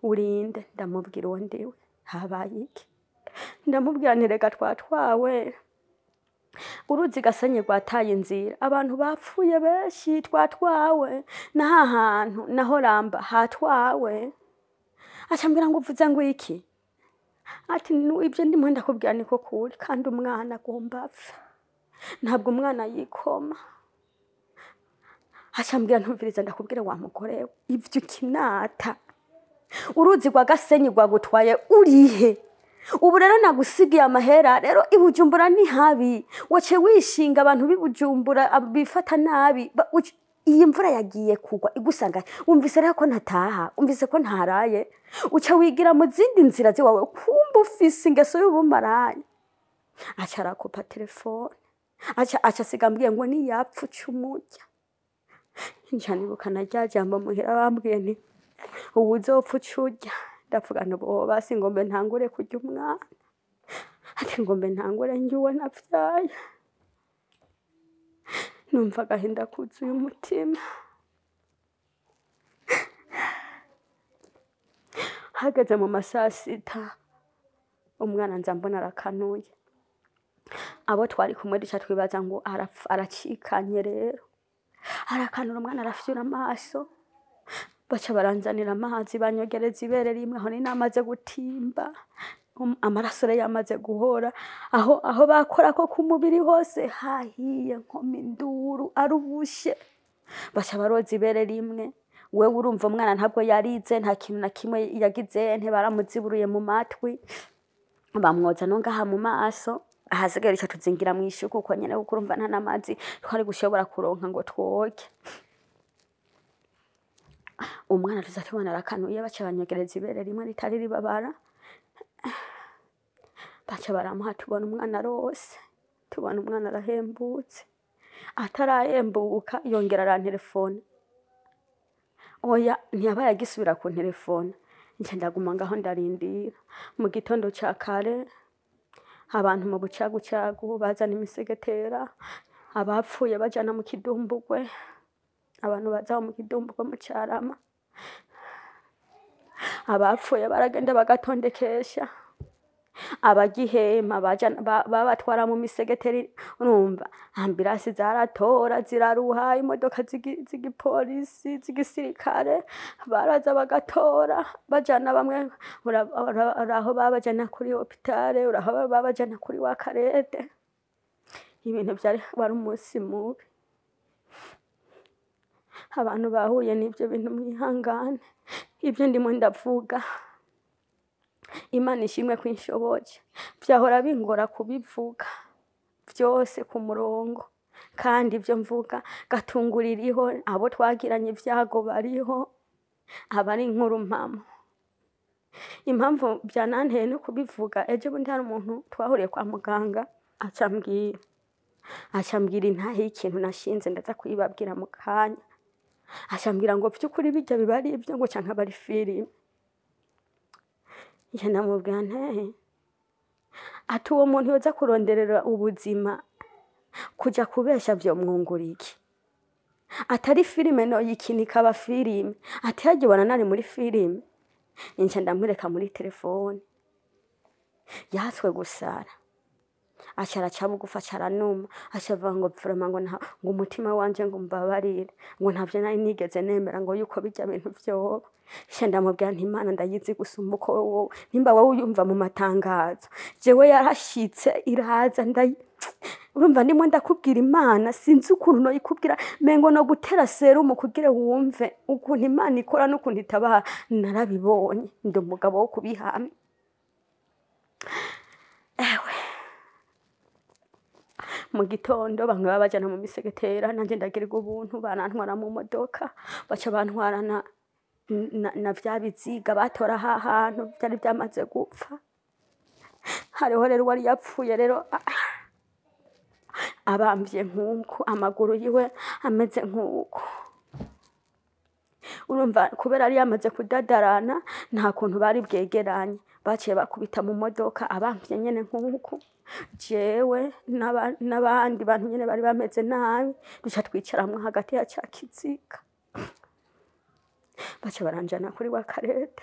urinde, ndamubwira uwo ndiwe, habaye iki? Ndamubwira nti rega twatwawe, uruzi Gasenyi rwataye inzira, abantu bapfuye benshi, twatwawe n'aha hantu naho ramba hatwawe. Aca ambwira ngo uvuze ngo iki? Ati ibyo ndimo ndakubwira niko kuri, kandi umwana agomba apfe, ntabwo umwana yikoma. Aca ambwira ntumviriza ndakubwira wa mugore we, ivyo ukinata, uruzi rwa Gasenyi rwagutwaye urihe? Ubu rero nagusigiye amahera, rero i Bujumbura ni habi, wace wishinga abantu b'i Bujumbura bifata nabi. Iyi mvura yagiye kugwa igusanga, wumvise rero ko ntataha, wumvise ko ntaraye, uca wigira mu zindi nzira ziwawe, kumva ufise ingeso y'ubumaraya. Aca arakupa telefone, aca asiga ambwiye ngo niyapfa uca umurya. Nca nibuka na rya jambo muhira bambwiye nti ubu uzopfa uca urya. Ndavuga nti ubu basi ngombe ntangure kurya umwana, ati ngombe ntangure ndye uwo navyaye. Numva agahinda kuzuye umutima. Hageze mu masaa sita, umwana nza mbona arakanuye. Abo twari kumwe duca twibaza ngo aracikanye rero. Arakanura umwana arafyura amaso. Baca baranzanira amazi banyogereza ibere rimwe, aho nari namaze gutimba. Amaraso rero yamaze guhora, aho bakora ko ku mubiri hose hahiye nkoma induru arubushe. Baca baroza ibere rimwe. Wewe urumva umwana ntabwo yarize, nta kintu na kimwe yagize, ntibaramuziburuye mu matwi, bamwoza no ngaha mu maso. Ahasigaye duca tuzingira mw'ishuka uko nyene, kuko urumva nta n'amazi twari gushobora kuronka ngo twoge. Umwana tuza tubona arakanuye, baca banyogereza ibere rimwe ritari ribabara, baca baramuha, tubona umwana arose, tubona umwana arahembutse. Atarahembuka yongera arantelefona. Oya, ntiyabaye agisubira kuntelefona. Nca ndaguma ngaho ndarindira. Mu gitondo ca kare abantu mu bucagucagu bazana imisegetera, abapfuye bajana mu kidumbugwe, abantu baza mu kidumbugwe mu Carama, abapfuye baragenda bagatondekesha, abagihema babatwara mu misegeteri. Urumva ambirasi zaratora ziraruha, imodoka z'igipolisi z'igisirikare baraza bagatora bajana bamwe, uraho babajana kuri hopitale, uraho babajana kuri wakarede. Ibintu vyari wari umunsi mubi. Abantu bahuye n'ivyo bintu mwihangane, ivyo ndimo ndavuga Imana ishimwe ko inshoboje. Vyahora bingora kubivuga vyose ku murongo, kandi ivyo mvuga gatungura iriho, abo twagiranye ivyago bariho, aba ari inkuru mpamo. Impamvu vyananteye no kubivuga, ejo bundi hari umuntu twahuriye kwa muganga acambwira intahe y'ikintu nashinze, ndaza kuyibabwira mu kanya. Acambwira ngo vy'ukuri birya biba ari ivyo, ngo canke aba ari filime. Nca ndamubwira nti ati uwo muntu yoza kuronderera ubuzima kuja kubesha vyomwungura iki? Atari filime noyikina ikaba filime, ati harya ubona nari muri filime. Nca ndamwereka muri telefone, yatswe gusara, aca araca bugufi, aca aranuma, aca avuga ngo vraiment ngo ngo umutima wanje ngo mbabarire, ngo ntavyo nari nigeze nemera ngo yuko birya bintu vyoba. Nca ndamubwira nti Imana ndayizi gusumba uko wowe, nimba wowe uyumva mu matangazo, jewe yarashitse iraza urumva ndimo ndakubwira Imana, sinzi ukuntu noyikubwira, mengo no gutera serumu kugira wumve ukuntu Imana ikora n'ukuntu itabara. Narabibonye, ndi umugabo wo kubihamya. Ewe, mu gitondo bamwe babajana mu misegetera, nanje ndagirirwa ubuntu, barantwara mu modoka, baca bantwara na vya biziga batora ha hantu vyari vyamaze gupfa. Hariho rero uwari yapfuye rero abamvye nk'uku, amaguru yiwe ameze nk'uku. Urumva kubera yari yamaze kudadarana, nta kuntu bari bwegeranye, baciye bakubita mu modoka abamvye nyene nk'uku. Jewe n'abandi bantu nyene bari bameze nabi, duca twicaramwo hagati ya ca kiziga. Baca baranjana kuri wa karede,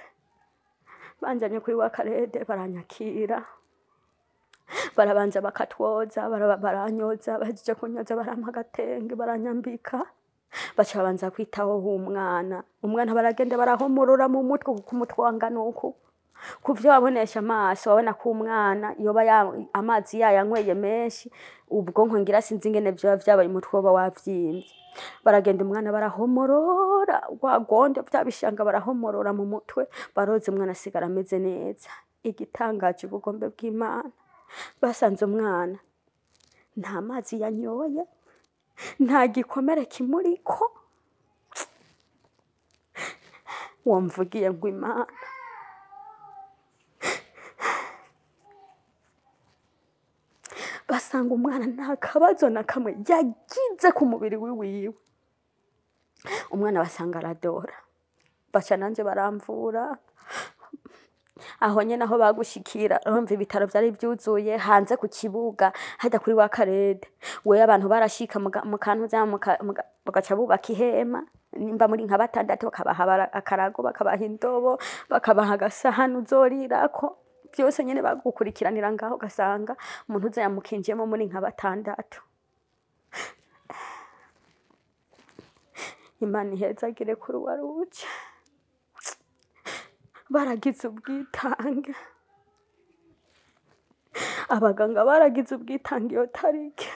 banjanye kuri wa karede baranyakira, barabanza bakatwoza, baranyoza, bahejeje kunyoza barampa agatenge baranyambika, baca babanza kwitaho umwana. Umwana baragenda barahomorora mu mutwe, kuko umutwe wangana uku. Kuvyo wabonesha amaso wabona ko umwana yoba amazi yayanyweye menshi, ubwonko ngira sinzi ingene vyoba vyabaye, umutwe woba wavyimvye. Baragenda umwana barahomorora, rwa gondo vya bishanga barahomorora mu mutwe, baroza umwana asigara ameze neza. Igitangaje ubugombe bw'Imana, basanze umwana nta mazi yanyoye, nta gikomere kimuriko. Wamvugiye ngo Imana basanga umwana nta kabazo na kamwe yagize ku mubiri wiwiwe. Umwana basanga aradora, baca nanje baramvura. Aho nyene aho bagushikira, urumva ibitaro vyari vyuzuye hanze ku kibuga hajya kuri wa karede. We abantu barashika mu kantu bagaca bubaka ihema, nimba muri nka batandatu bakabaha akarago, bakabaha indobo, bakabaha agasahani uzorirako, byose nyene bagukurikiranira ngaho, ugasanga umuntu uza yamukinjiyemo muri nka batandatu. Imana ihezagire kuri waruje, baragize ubwitange, abaganga baragize ubwitange iyo tariki,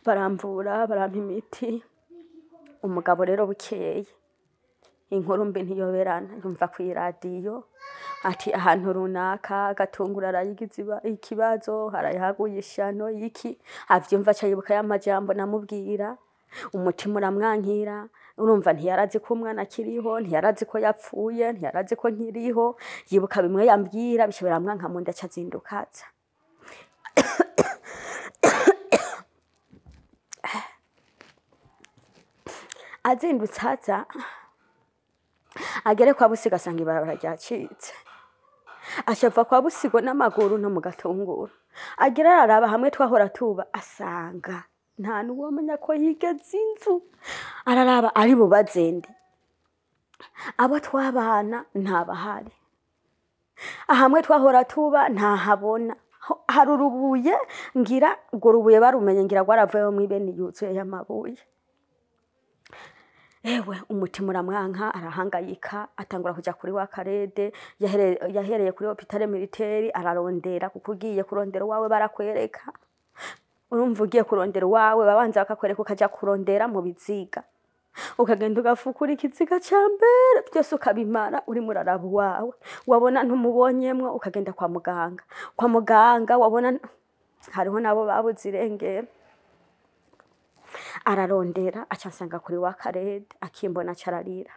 baramvura, barampa imiti. Umugabo rero bukeye inkuru mbi ntiyoberana, yumva ku iradiyo ati ahantu runaka Gatunguru arayigize ikibazo, harayaguye ishano iki. Avyumva aca yibuka ya majambo namubwira, umutima uramwankira. Urumva ntiyarazi ko umwana akiriho, ntiyarazi ko yapfuye, ntiyarazi ko nkiriho. Yibuka bimwe yambwira, bica biramwanka mu nda, aca azinduka aza. Azindutse aza agere kwa Busigo asanga ibarabara ryacitse, aca kwa Busigo n'amaguru no mu Gatunguru. Agera araraba hamwe twahora tuba, asanga nta n'uwomenya ko yigeze inzu. Araraba ari bubazende, abo twabana ntabahari, ahamwe twahora tuba ntahabona. Hari urubuye, ngira urwo rubuye barumenye, ngira rwaravuyeho mw'ibeni yuzuye y'amabuye. Ewe umutima uramwanka, arahangayika, atangura kuja kuri wa karede. Yahereye kuri hôpital militaire ararondera, kuko ugiye kurondera uwawe barakwereka. Urumva ugiye kurondera uwawe babanza bakakwereka, ukaja kurondera mu biziga, ukagenda ugafukura ikiziga ca mbere byose ukabimara urimo uraraba uwawe, wabona ntumubonyemwo ukagenda kwa muganga. Kwa muganga wabona hariho nabo babuze irengero. Ararondera aca ansanga kuri wa karede, akimbona aca ararira,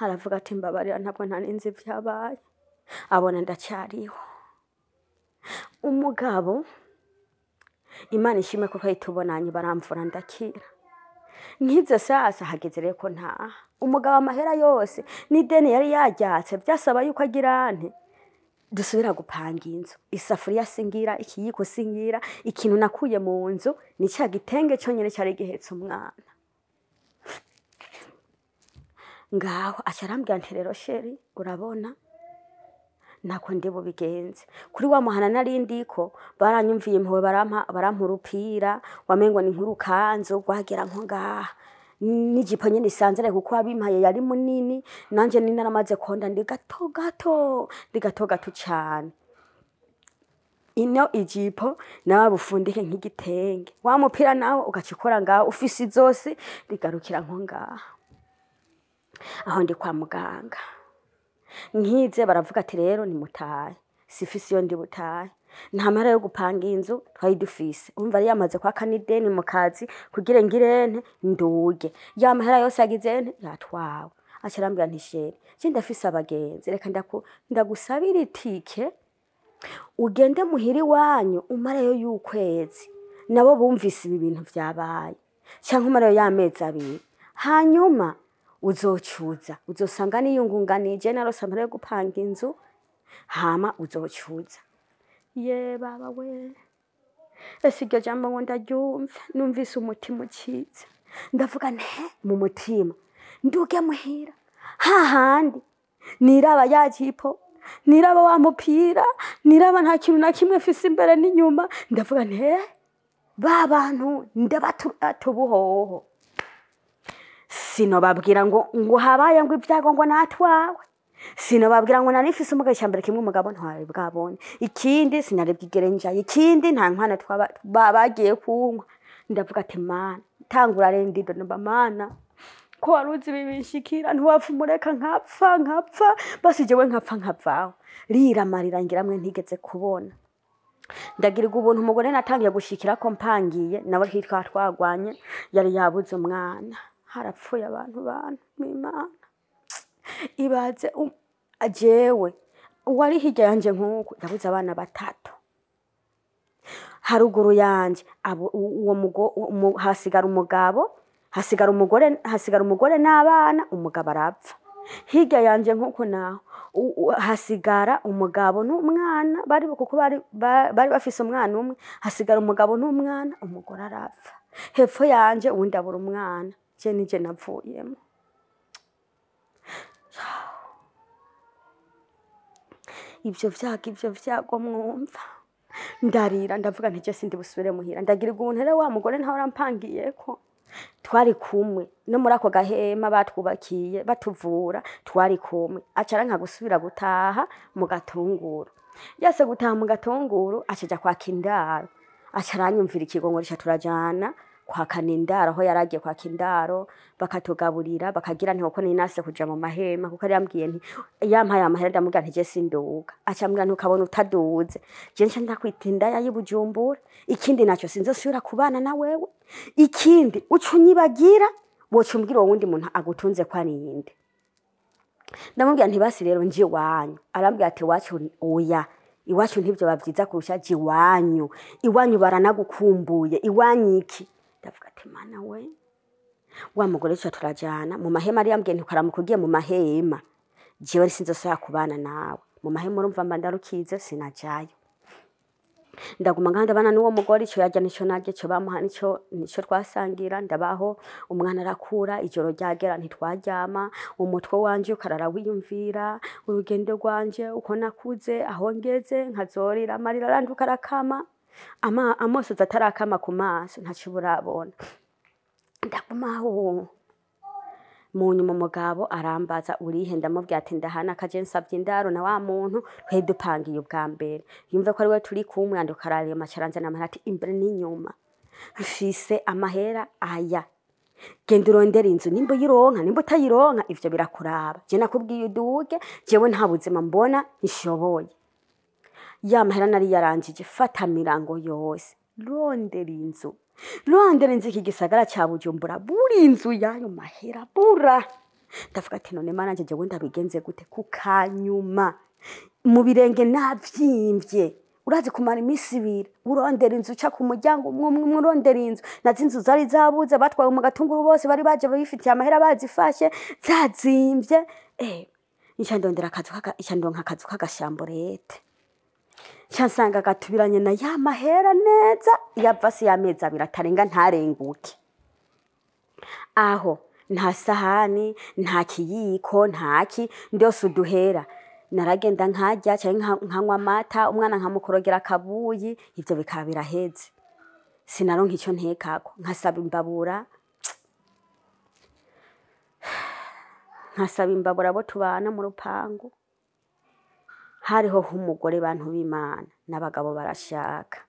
aravuga ati mbabarira ntabwo nari nzi ivyabaye. Abona ndacyariho. Umugabo Imana ishimwe ko twari baramvura ndakira. Nkize sasa hageze rero ko ntaha. Umugabo amahera yose n'ideni yari yaryatse, byasaba yuko agira nte dusubira gupanga inzu. Isafuriya singira, ikiyiko singira, ikintu nakuye mu nzu ni cya gitenge cyonyine cyari gihetse umwana. Ngaho aca arambwira nti rero chéri, urabona ntako ndi bubigenze. Kuri wa muhana nari ndiko baranyumviye impuhwe, barampa urupira wamengo ni nk'urukanzu rwagera nko ngaha, n'ijipo nyene isanzwe, kuko abimpaye yari munini, nanje ni naramaze konda ndi gato gato, ndi gato gato cane. Ino ijipo nawe bufundike nk'igitenge, wa mupira nawe ugacikora ngaho ufise izosi rigarukira nko ngaha. Aho ndi kwa muganga nkize baravuga ati rero nimutahe. Sifise iyo ndi butahe, nta mahera yo gupanga inzu twari dufise. Urumva yari yamaze kwaka n'ideni mu kazi kugira ngirente nduge, ya mahera yose yagize nte yatwawe. Aca arambwira nti chéri, je ndafise abagenzi, reka ndagusabira itike ugende muhira iwanyu umareyo y'ukwezi, nabo bumvise ibi bintu vyabaye, canke umareyo y'amezi abiri, hanyuma uzocuza, uzosanga niyungunganije narose amahera yo gupanga inzu, hama uzocuza. Ye baba we, ese iryo jambo ngo ndaryumve, numvise umutima ucitse. Ndavuga nte mu mutima, nduge muhira hahandi niraba ya jipo, niraba wa mupira, niraba nta kintu na kimwe mfise imbere n'inyuma. Ndavuga nte ba bantu ndabaturata ubuhoho, sinobabwira ngo habaye ngo ibyago ngo natwawe, sinobabwira ngo nari mfise umugabo. Icambere kimwe umugabo ntwari bwabone, ikindi sinari bwigere njaye, ikindi nta nkwana bagiye kunywa. Ndavuga ati Mana, tangura rero ndido, ndumva Mana Ko wari uzi ibi binshikira, ntiwapfa umureka nkapfa nkapfa, basi jewe nkapfa nkavaho. Rira amarira ngiramwe ntigeze kubona. Ndagirirwa ubuntu umugore natangiye gushikira ko mpangiye nawe hitwa twagwanye, yari yabuze umwana. Harapfuye abantu bantu mw'Imana. Ibaze jewe uwari hirya yanje nkuko yabuze abana batatu. Haruguru yanje abo uwo hasigara umugabo, hasigara umugore, hasigara umugore n'abana, umugabo arapfa. Hirya yanje nkuko naho hasigara umugabo n'umwana, bari kuko bari bafise umwana umwe, hasigara umugabo n'umwana, umugore arapfa. Hepfo yanje uwundi abura umwana, je nije navuyemo. Ivyo vyago, ivyo vyago mwumva. Ndarira ndavuga nti je sindi busubire muhira. Ndagirirwa ubuntu rero wa mugore ntawe arampangiyeko. Twari kumwe no muri ako gahema batwubakiye batuvura, twari kumwe. Aca aranka gusubira gutaha mu Gatunguru. Yase gutaha mu Gatunguru aca aja kwaka indaro. Aca aranyumvira ikigongo rica turajana kwaka n'indaro, aho yaragiye kwaka indaro bakatugaburira bakagira nti kuko ninase kuja mu mahema, kuko yari yambwiye nti yampaye amahera, ndamubwira nti je sinduga. Aca ambwira nti ukabona utaduze je nca ndakwita indaya y'i Bujumbura, ikindi naco sinzosubira kubana na wewe, ikindi uca unyibagira woca umbwira uwo wundi muntu agutunze ko ari inde. Ndamubwira nti basi rero nje iwanyu. Arambwira ati iwacu oya, iwacu ntivyo bavyiza kurusha, je iwanyu, iwanyu baranagukumbuye, iwanyu iki. Ndavuga ati mana we, wa mugore tuca turajana mu mahema. Yari yambwiye nti ukaramuka ugiye mu mahema jewe sinzosubira kubana nawe mu mahema, urumva mba ndarukize sinajayo. Ndaguma ngaha ndabana n'uwo mugore, ico yarya nico narya, ico bamuha nico twasangira. Ndabaho, umwana arakura, ijoro ryagera ntitwaryama, umutwe wanje ukarara wiyumvira urugendo rwanje uko nakuze, aho ngeze, nkazorira amarira aranduka arakama, amosozi atarakama ku maso ntaco burabona. Ndagumaho. Mu nyuma umugabo arambaza urihe, ndamubwira ati ndahana akaje nsavye indaro na wa muntu twari dupangiye ubwa mbere, yumve ko ari we turi kumwe. Anduka ararema aca aranzanira amahera ati imbere n'inyuma mfise amahera aya, genda urondere inzu, nimba uyironka nimba utayironka ivyo birakuraba, je nakubwiye uduge, jewe nta buzima mbona nshoboye. Ya mahera nari yarangije, fata mirango yose rondera inzu, rondera inzu iki gisagara ca Bujumbura, buri inzu yayo mahera bura. Ndavuga ati none mana nje jewe ndabigenze gute? Kukanyuma mu birenge navyimvye, urazi kumara imisi ibiri urondera inzu, uca ku muryango umwe umwe urondera inzu, nazo inzu zari zabuze, batwawe mu Gatunguru bose bari baje bifitiye amahera bazifashe zazimvye. Nca ndondera akazu kaka, nca ndonka akazu k'agashamborete, nca nsanga gatubiranye na ya mahera neza, yava se y'amezi abiri atarenga ntarenguke. Aho nta sahani, nta kiyiko, ntaki, ndose uduhera. Naragenda nkarya canke nkanywa amata, umwana nkamukorogera akabuyi, ivyo bikaba biraheze. Sinaronka ico ntekako, nkasaba imbabura, nkasaba imbabura abo tubana mu rupangu. Hariho umugore bantu b'Imana n'abagabo barashaka.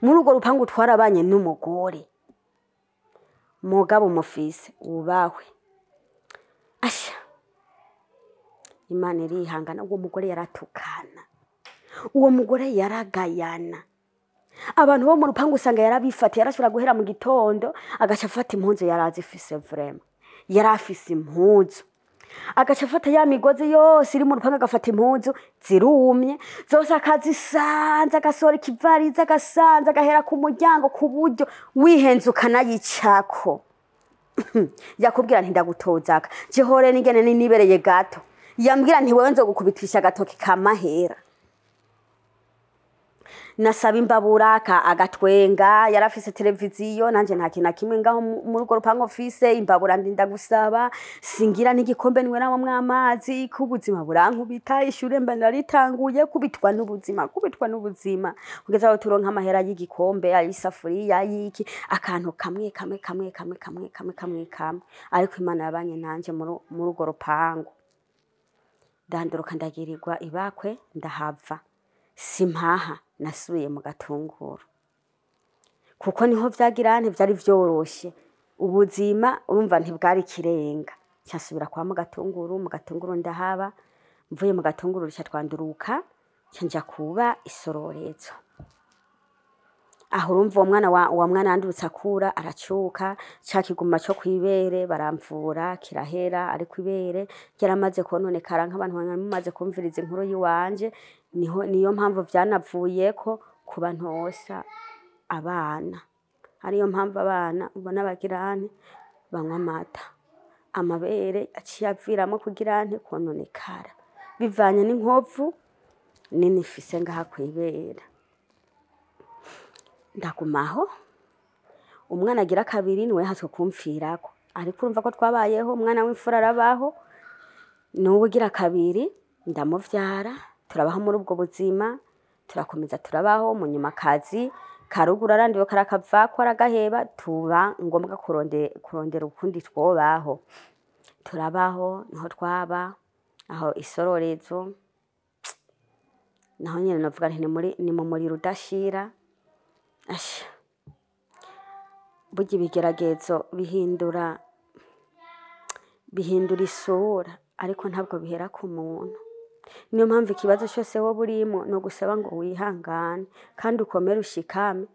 Muri urwo rupangu twarabanye n'umugore, mugabo mufise ubahwe. Asha, Imana irihangana. Uwo mugore yaratukana, uwo mugore yaragayana. Abantu bo mu rupangu usanga yarabifatiye, yarashobora guhera mu gitondo agaca afata impuzu yarazifise, vraiment yarafise impuzu, agaca afata ya migozi yose iri mu rupangu, agafata impuzu zirumye zose akazisanza, agasohora ikivariza agasanza, agahera ku muryango ku buryo wihenze ukanayicako. Yakubwira nti ndagutozaka, jehore n'ingene nibereye gato, yambwira nti wewe nzogukubitisha agatoki kamahera. Nasaba imbabura agatwenga, yarafise televiziyo, nanje nta kintu na kimwe ngaho muri urwo rupangu mfise. Imbabura ndinda gusaba, singira n'igikombe nyweramwo amazi, ko ubuzima burankubita. Ishure mba naritanguye kubitwa n'ubuzima, kubitwa n'ubuzima, kugeza aho turonka amahera y'igikombe, ay'isafuriya, y'iki, akantu kamwe kamwe kamwe kamwe kamwe kamwe kamwe kamwe. Ariko Imana yabanye nanje muri urwo rupangu. Ndanduruka ndagirirwa ibakwe, ndahava. Simpaha, nasubiye mu Gatunguru, kuko niho vyagira ntivyari vyoroshe. Ubuzima urumva ntibwari ikirenga. Nsubira kwa Mugatunguru, mu Gatunguru ndahaba, mvuye mu Gatunguru ruca twanduruka, nca kuba Isororezo. Aho urumva uwo mwana wa mwana yandurutse akura aracuka, ca kiguma co kwibere baramvura kirahera, ariko ibere ryaramaze kononekara nk'abantu mumaze kumviriza inkuru yiwanje, niho niyo mpamvu vyanavuyeko kuba ntosa abana. Ariyo mpamvu abana ubona bagirane banywa amata, amabere aciye aviramo kugira nte kononekara bivanye n'inkovu nini mfise ngaha kwibere. Ndagumaho, umwana agira kabiri niwe yahatswe kumfirako, ariko urumva ko twabayeho, umwana w'imfura arabaho, n'uwo ugira kabiri ndamuvyara, turabaho muri ubwo buzima, turakomeza turabaho. Mu nyuma akazi karuguru arandiwe karakavako aragaheba, tuba ngombwa kurondera ukundi twobaho. Turabaho, niho twaba aho Isororezo, naho nyene novuga nti ni mu muriro udashira. Asha, burya ibigeragezo bihindura isura, ariko ntabwo bihera ku muntu. Niyo mpamvu ikibazo cyose woba urimo no gusaba ngo wihangane kandi ukomere ushikame.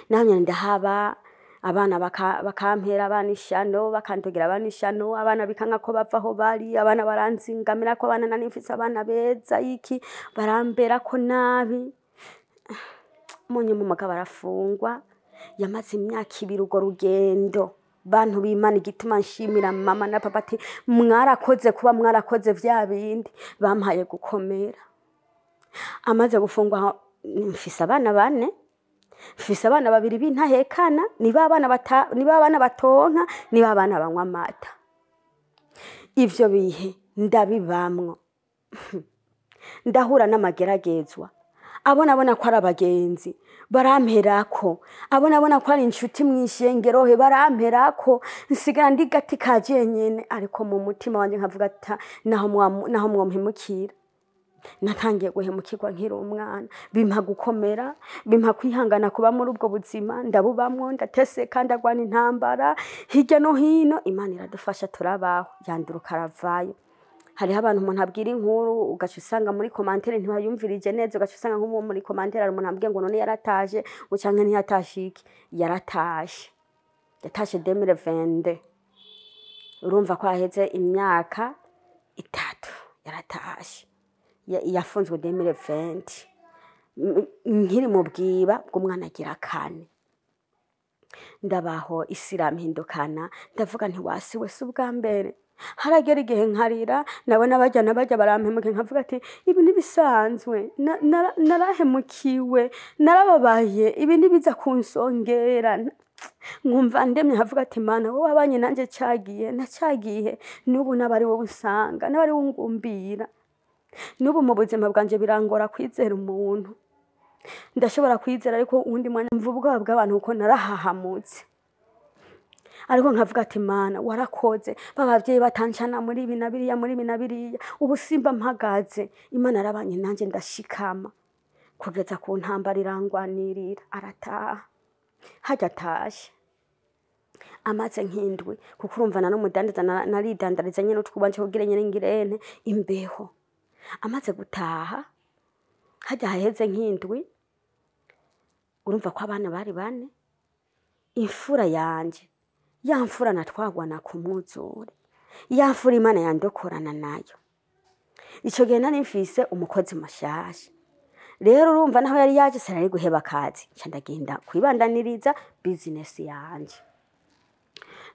Naho nyene ndahaba, abana bakampera abana ishano, bakandogera abana ishano, abana bikanka ko bava aho bari, abana baranzingamira ko abana nari mfise abana beza iki, barambera ko nabi. Munyuma umugabo arafungwa, yamaze imyaka 2 urwo rugendo. Bantu b'Imana, igituma nshimira mama na papa ati mwarakoze kuba mwarakoze vya bindi, bampaye gukomera. Amaze gufungwa mfise abana 4, mfise abana 2 b'intahekana, ni ba bana batonka, ni ba bana banywa amata. Ivyo bihe ndabibamwo, ndahura n'amageragezwa. Abona abona ko ari abagenzi baramperako, abona abona ko ari inshuti mw'ishengero he baramperako, nsigara ndi gati ka jenyene, ariko mu mutima wanje nkavuga ati naho mwompemukira. Natangiye guhemukirwa nkiri umwana, bimpa gukomera, bimpa kwihangana kuba muri ubwo buzima, ndabubamwo, ndateseka, ndagwana intambara hirya no hino. Imana iradufasha turabaho, yanduruka aravayo. Hariho abantu umuntu abwira inkuru ugaca usanga muri commentaire ntibayumvirije neza, ugaca usanga nk'uwo muri commentaire hari umuntu ambwiye ngo none yarataje, ngo canke ntiyatashe iki. Yaratashe, yatashe 2022, urumva ko haheze imyaka 3 yaratashe. Yafunzwe 2020 nkiri mu bwiba bw'umwana agira 4. Ndabaho isi irampindukana, ndavuga nti wasi we si ubwa mbere. Haragera igihe nkarira, nabona bajya nabajya barampemuka, nkavuga ati ibi ntibisanzwe, narahemukiwe, narababaye, ibi ntibiza kunsongera. Nkumva ndemye, nkavuga ati Mana wowe wabanye nanje cagiye, nacagiye, n'ubu nabari wowe usanga, nabari wowe ungumbira. N'ubu mu buzima bwanje birangora kwizera umuntu. Ndashobora kwizera ariko uwundi mwanya mva ubwoba bw'abantu kuko narahahamutse. Ariko nkavuga ati Mana warakoze, babavyeyi batancana muri ibi na biriya, muri ibi na biriya, ubu simba mpagaze, Imana yarabanye nanje ndashikama kugeza ku ntambara irangwanirira. Arataha, harya atashe amaze nk'indwi, kuko urumva na n'umudandaza naridandariza nyene utwubanje kugira nyene ngirente imbeho. Amaze gutaha harya haheze nk'indwi, urumva ko abana bari 4, imfura yanje ya mfura natwagwana ku mwuzure, ya mfura Imana yandokorana nayo. Ico gihe nari mfise umukozi mushasha, rero urumva naho yari yaje sinari guheba akazi, nca ndagenda kwibandaniriza business yanje.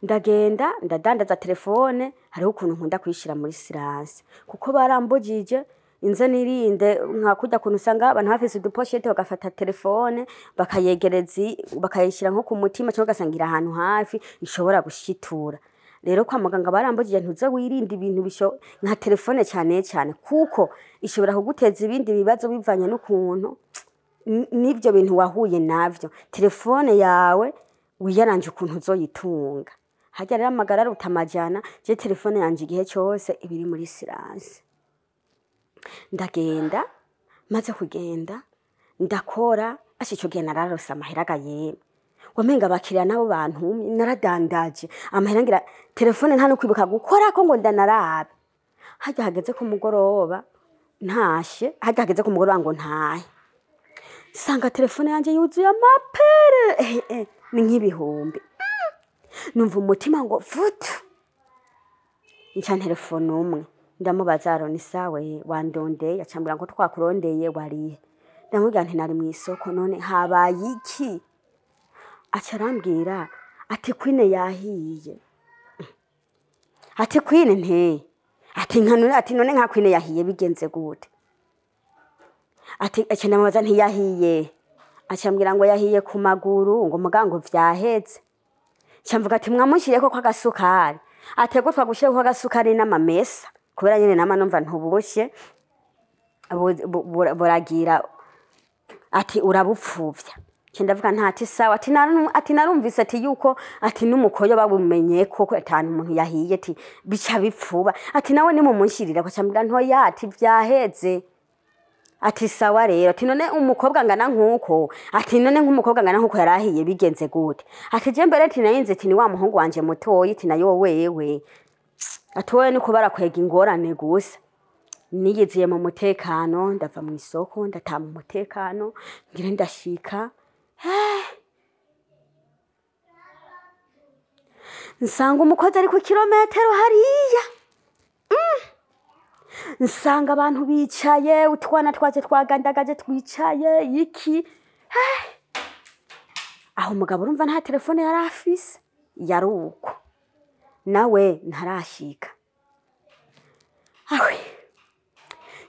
Ndagenda ndadandaza telefone, hariho ukuntu nkunda kuyishira muri silence kuko barambujije inze nirinde nka kurya kuntu usanga abantu bafise uduposhete bagafata telefone bakayegereza bakayishira nko ku mutima, cyangwa ugasanga ahantu hafi ishobora gushitura. Rero kwa muganga barambujije ntuze wirinde ibintu bisho nka telefone cyane cyane, kuko ishobora kuguteza ibindi bibazo bivanye n'ukuntu n'ivyo bintu wahuye navyo. Telefone yawe wiyaranje ukuntu uzoyitunga. Harya rero amagara aruta amajana, je telefone yanje igihe cyose ibiri muri silence. Ndagenda, maze kugenda ndakora, asha ico gihe nararose amahera ga yemwe. Wamenga abakiriya nabo bantumye, naradandaje amahera, ngira telefone nta no kwibuka gukora ko ngo ndanarabe. Harya hageze ku mugoroba ntashe, harya hageze ku mugoroba ngo ntahe, sanga telefone yanje yuzuye amapere, ni nk'ibihumbi. Numva umutima ngo vutu, nca telefone umwe ndamubaza: "Aroni, sawe wandondeye?" Acambwira ngo: "Twakurondeye, warihe?" Ndamubwira nti: "Nari mw'isoko, none habaye iki?" Aca arambwira ati: "Queen yahiye." Ati: "Queen?" Nte ati: "Nkanure." Ati: "None nka Queen yahiye bigenze gute?" Ati, aca ndamubaza ntiyahiye, aca ambwira ngo yahiye ku maguru, ngo muga ngo vyaheze. Nca mvuga ati: "Mwamushyiriyeko ko agasukari?" Ati: "Ego, twagushyiriyeko agasukari n'amamesa, kubera nyene nama numva ntubushe buragira." Ati: "Urabupfuvya." Nca ndavuga ntati sawa. Ati ati narumvise ati yuko ati n'umukoyo babumenye koko ati umuntu yahiye ati bica bipfuba, ati nawe nimumunshirire. Aca ambwira ntoya, ati vyaheze. Ati sawa rero. Ati none umukobwa angana nkuko, ati none nk'umukobwa angana nkuko yarahiye bigenze gute? Ati je mbere ati nayinze ati ni wa muhungu wanje mutoyi, ati nayo wewe, ati wowe niko barakwega ingorane gusa. Niyiziye mu mutekano, ndava mu isoko, ndataha mu mutekano, ngire ndashika nsanga umukozi ari ku kilometero hariya. Nsanga abantu bicaye, utwana twaje twagandagaje twicaye iki. Aho umugabo urumva nta telefone yari afise, yari uko nawe ntarashika. Awe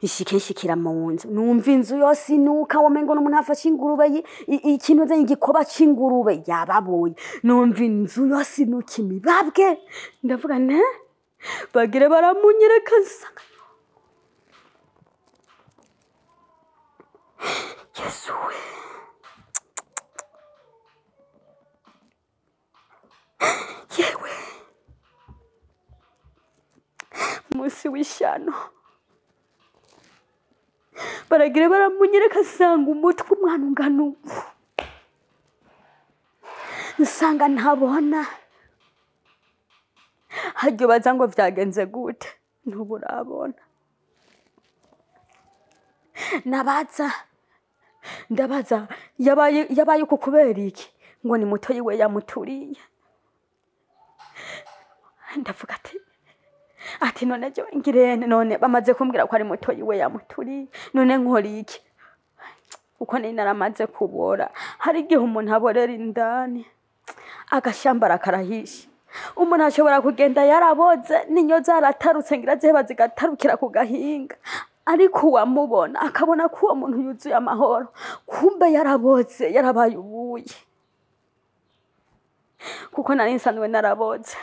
ishike nshikira mu nzu, numva inzu yose inuka, womengo n'umuntu afashe ingurube, ikintu ze igikoba c'ingurube yababoye. Numva inzu yose inuka imibabwe, ndavuga nte bagire baramunyereka, nsanga Yesu we, yewe, munsi w'ishano baragira baramunyereka, nsanga umutwe umwana ungana uku, nsanga ntabona. Harya ubaza ngo vyagenze gute? Ntuburabona. Nabaza, ndabaza yabaye yabaye uku kubera iki? Ngo ni mutoyi we yamuturiye. Ndavuga ati none jewe ngirene? None bamaze kumbwira ko ari mutoyi we yamuturiye, none nkora iki? Kuko nari naramaze kubora. Hari igihe umuntu aborera indani, agashambara karahisha. Umuntu ashobora kugenda yaraboze, n'inyo zaratarutse, ngira ziheba zigatarukira ku gahinga, ariko uwamubona akabona ko uwo muntu yuzuye amahoro, kumbe yaraboze, yarabaye ubuye. Kuko nari nsanzwe naraboze,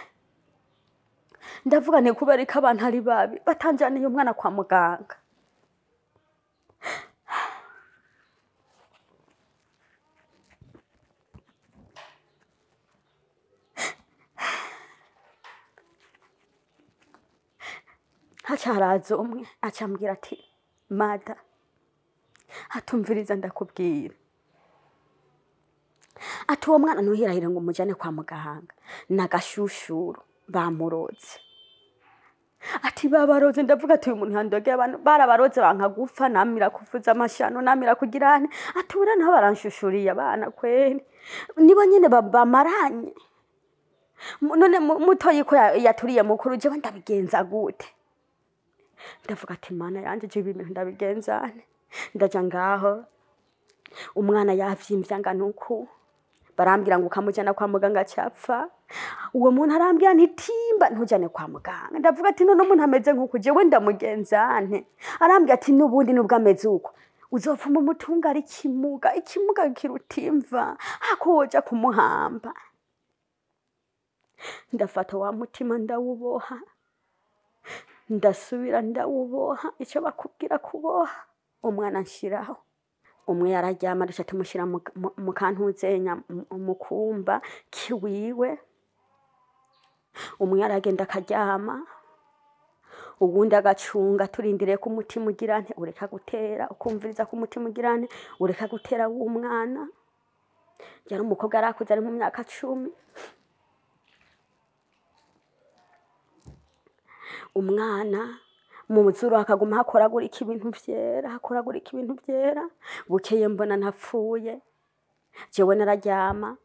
ndavuga nti kubera ko abantu ari babi batanjaniye umwana kwa muganga. Haca haraza umwe, aca ambwira ati: "Mada," atumviriza, "ndakubwira," ati, "uwo mwana ntuhirahire ngo umujyane kwa muganga, ni agashushuru, bamuroze." Ati babaroze. Ndavuga ati uyu muntu yandogeye abantu, barabaroze banka gupfa, namira kuvuza amashano, namira kugira ane. Ati buriya nabo baranshushuriye abana kweri, nibo nyene bamaranye. None mutoyi ko yaturiye mukuru, jewe ndabigenza gute? Ndavuga ati mana yanje, jewe ibintu ndabigenza nte? Ndaja ngaho, umwana yavyimbye angana uku, barambwira ngo ukamujyana kwa muganga acapfa. Uwo muntu arambwira ntitimba, ntujyane kwa muganga. Ndavuga ati none umuntu ameze nk'uku jewe ndamugenza nte? Arambwira ati n'ubundi nubwo ameze uko, uzopfuma umutunga ari ikimuga, ikimuga kiruta imva, hako woja kumuhamba. Ndafata wa mutima ndawuboha, ndasubira ndawuboha, icyo bakubwira kuboha. Umwana nshiraho, umwe yararyama, duca tumushyira mu kantuzenya, mu kumba kiwiwe. Umwe aragenda akaryama, uwundi agacunga, turindiriye ko umutima ugira nte, ureka gutera, ukumviriza ko umutima ugira nte, ureka gutera w'umwana. Yari umukobwa yarakuze ari mu myaka 10. Umwana mu muzuru hakaguma hakoragurika ibintu vyera, hakoragurika ibintu vyera. Bukeye mbona ntapfuye, jewe nararyama,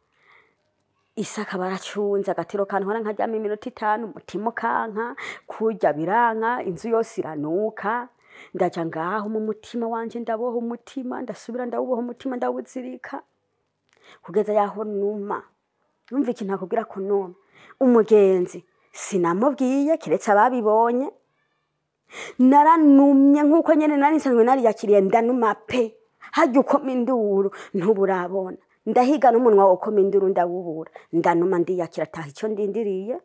isaka baracunze agatiro kantwara nkaryama iminota 5, umutima ukanka, kurya biranka, inzu yose iranuka. Ndaja ngaho mu mutima wanje ndaboha umutima, ndasubira ndawuboha umutima ndawuzirika kugeza yaho numa. Numva ikintu akubwira ko numa. Umugenzi sinamubwiye kiretse ababibonye, naranumye nkuko nyene nari nsanzwe nariyakiriye, ndanuma pe. Harya ukoma induru ntuburabona, ndahiga n'umunwa ukoma induru ndawubura, ndanuma ndiyakira. Ataha icyo ndindiriye,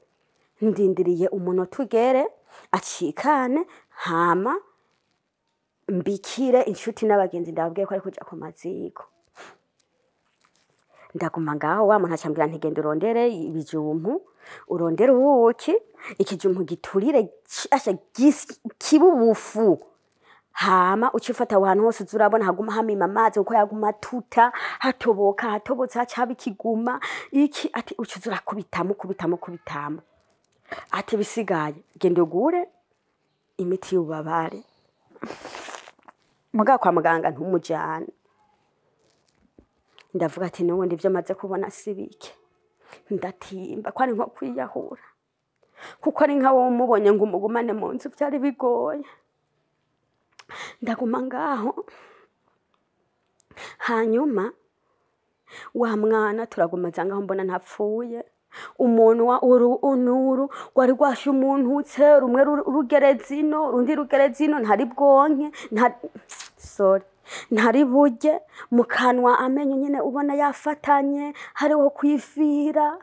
ndindiriye umunota ugere acikane, hama mbikire inshuti n'abagenzi ndababwiye ko ari kuja ku maziko. Ndaguma ngaho, wa muntu acambwira nti genda urondere ibijumpu, urondere ubuki, ikijumpu giturire asha kibubufu, hama uce ufata aho hantu hose uzurabona haguma hamima amazi, kuko yaguma atuta hatoboka, hatobotse hacaba ikiguma iki, ati uce uzurakubitamo kubitamo kubitamo. Ati bisigaye genda ugure imiti y'ububabare, mugabo kwa muganga ntumujane. Ndavuga ati nubundi ivyo maze kubona sibike, ndatimba ko ari nko kwiyahura, kuko ari nka wowe umubonye ngo umugumane mu nzu vyari bigoye. Ndaguma ngaho, hanyuma wa mwana turagumaza ngaho mbona ntapfuye. Umuntu unuru rwari rwashe umuntutse, rumwe rugereza ino, urundi rugereza ino, ntari bwonke, sorry, ntari burye, mu kanwa amenyo nyene ubona yafatanye, hariho kwifira.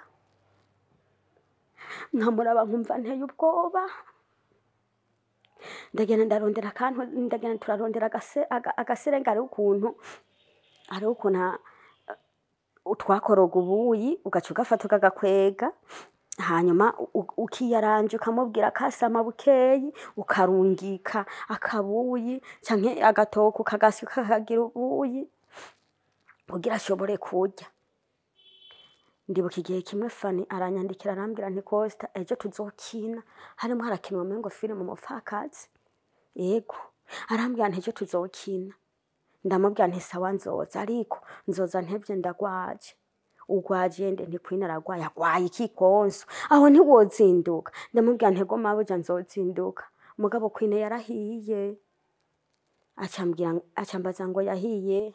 Nkamuraba nkumva nteye ubwoba. Ndagenda ndarondera akantu, ndagenda turarondera agaserenga, hariho ukuntu, hariho ukuntu twakoroga ubuyi, ugaca ugafata ukagakwega, hanyuma ukiyaranja ukamubwira kasama bukeyi, ukarungika akabuyi canke agatoke ukagasya ukakagira ubuyi kugira ashobore kurya. Ndibuka igihe kimwe Fani aranyandikira arambwira nti Costa ejo tuzokina, harimwo harakinwa umengo filime umupfakazi. Yego, arambwira nti ejo tuzokina. Ndamubwira nti sawa nzoza, ariko nzoza ntevye ndagwaje. Ugwaje nde? Nti Queen aragwaye. Agwaye iki konso? Aho ntiwozinduka. Ndamubwira nti ego mabuja nzozinduka. Mugabo Queen yarahiye. Acambwira, acambaza ngo yahiye.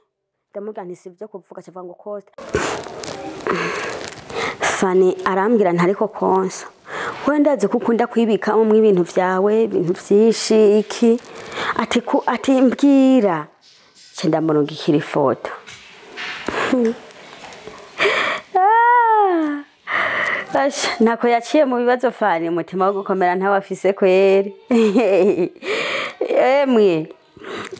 Ndamubwira nti sivyo kuvuga, acavuga ngo Costa. Fani arambwira nti ariko konso, we ndazi ko ukunda kwibikamwo ibintu vyawe, ibintu vyinshi iki, ati ku, ati mbwira. Nca ndamurungikira ifoto. Ntako yaciye mu bibazo Fani, umutima wo gukomera ntawe afise kweri. Emwe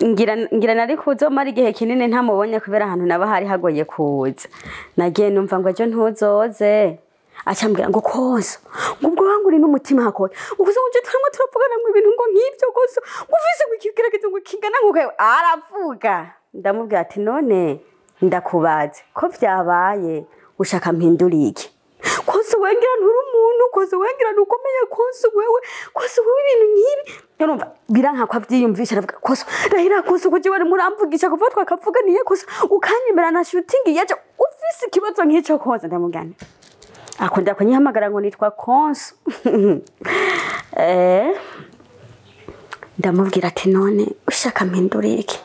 ngira nari kuzomara igihe kinini ntamubonye kubera ahantu naba hari hagoye kuza. Nagiye numva ngo ejo ntuzoze. Acambwira ngo konso, ngo ubwo wangu uri n'umutima hakoye, ngo uze uje turimo turavugana ngo ibintu ngo nk'ivyo konso, ngo ufise ngo ikigeragezo ngo kingana ngo aravuga. Ndamubwira ati none ndakubaze ko vyabaye ushaka mpindura iki? Konso wengira nturi umuntu, konso wengira ntukomeye, konso wewe, konso wewe ibintu nk'ibi. Urumva biranka ko avyiyumvisha, aravuga konso rahira konso ko jewe muramvugisha kuva twakavuganiye konso ukanyemera na shooting yaje ufise ikibazo nk'ico konso. Ndamubwira nti akunda kunyihamagara ngo nitwa konso. Ndamubwira ati none ushaka mpindura iki?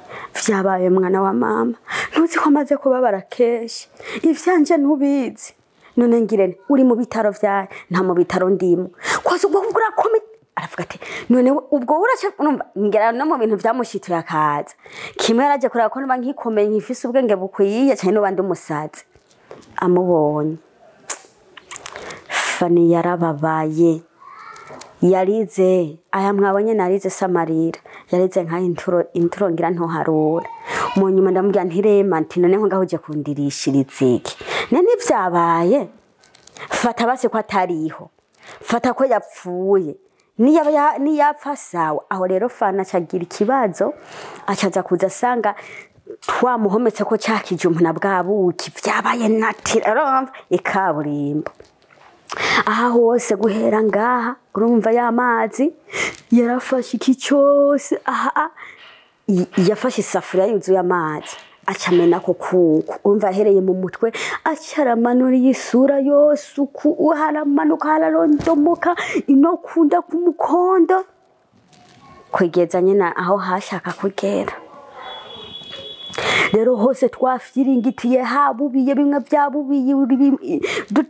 Vyabaye mwana wa mama, ntuzi ko maze kubabara kenshi, ivyanje ntubizi. None ngire uri mu bitaro vyaye, nta mu bitaro ndimo. Kwazo ubwo urakome. Aravuga ati none ubwo uraca, urumva ngira no mu bintu vyamushituye akaza. Kimwe yaraje kuraba ko niba nkikomeye nkifise ubwenge bukwiye canke noba ndi umusazi. Amubonye Fani yarababaye, yarize aya mwabonye narize samarira, yarize nka inturo ngira ntoharura. Mu nyuma ndamubwira nti rema, nti none nko ngaho uje kundirishiriza iki? None vyabaye, fata basi ko atariho, fata ko yapfuye, niyapfa sawa. Aho rero Fani acagira ikibazo, acaza kuza asanga Twamuhometse ko cakijumpu na bwabuki vyabaye natira, urumva ikaburimbo aha hose guhera ngaha, urumva ya mazi yarafashe iki cyose aha, yafashe isafuriya yuzuye amazi, acamena ko kuko urumva yahereye mu mutwe, acaramanura iyi sura yose uku, haramanuka hararondomoka ino kunda ku mukondo kwegeza nyine aho hashaka kugera. Rero hose twafyiringitiye habubiye bimwe byabubiye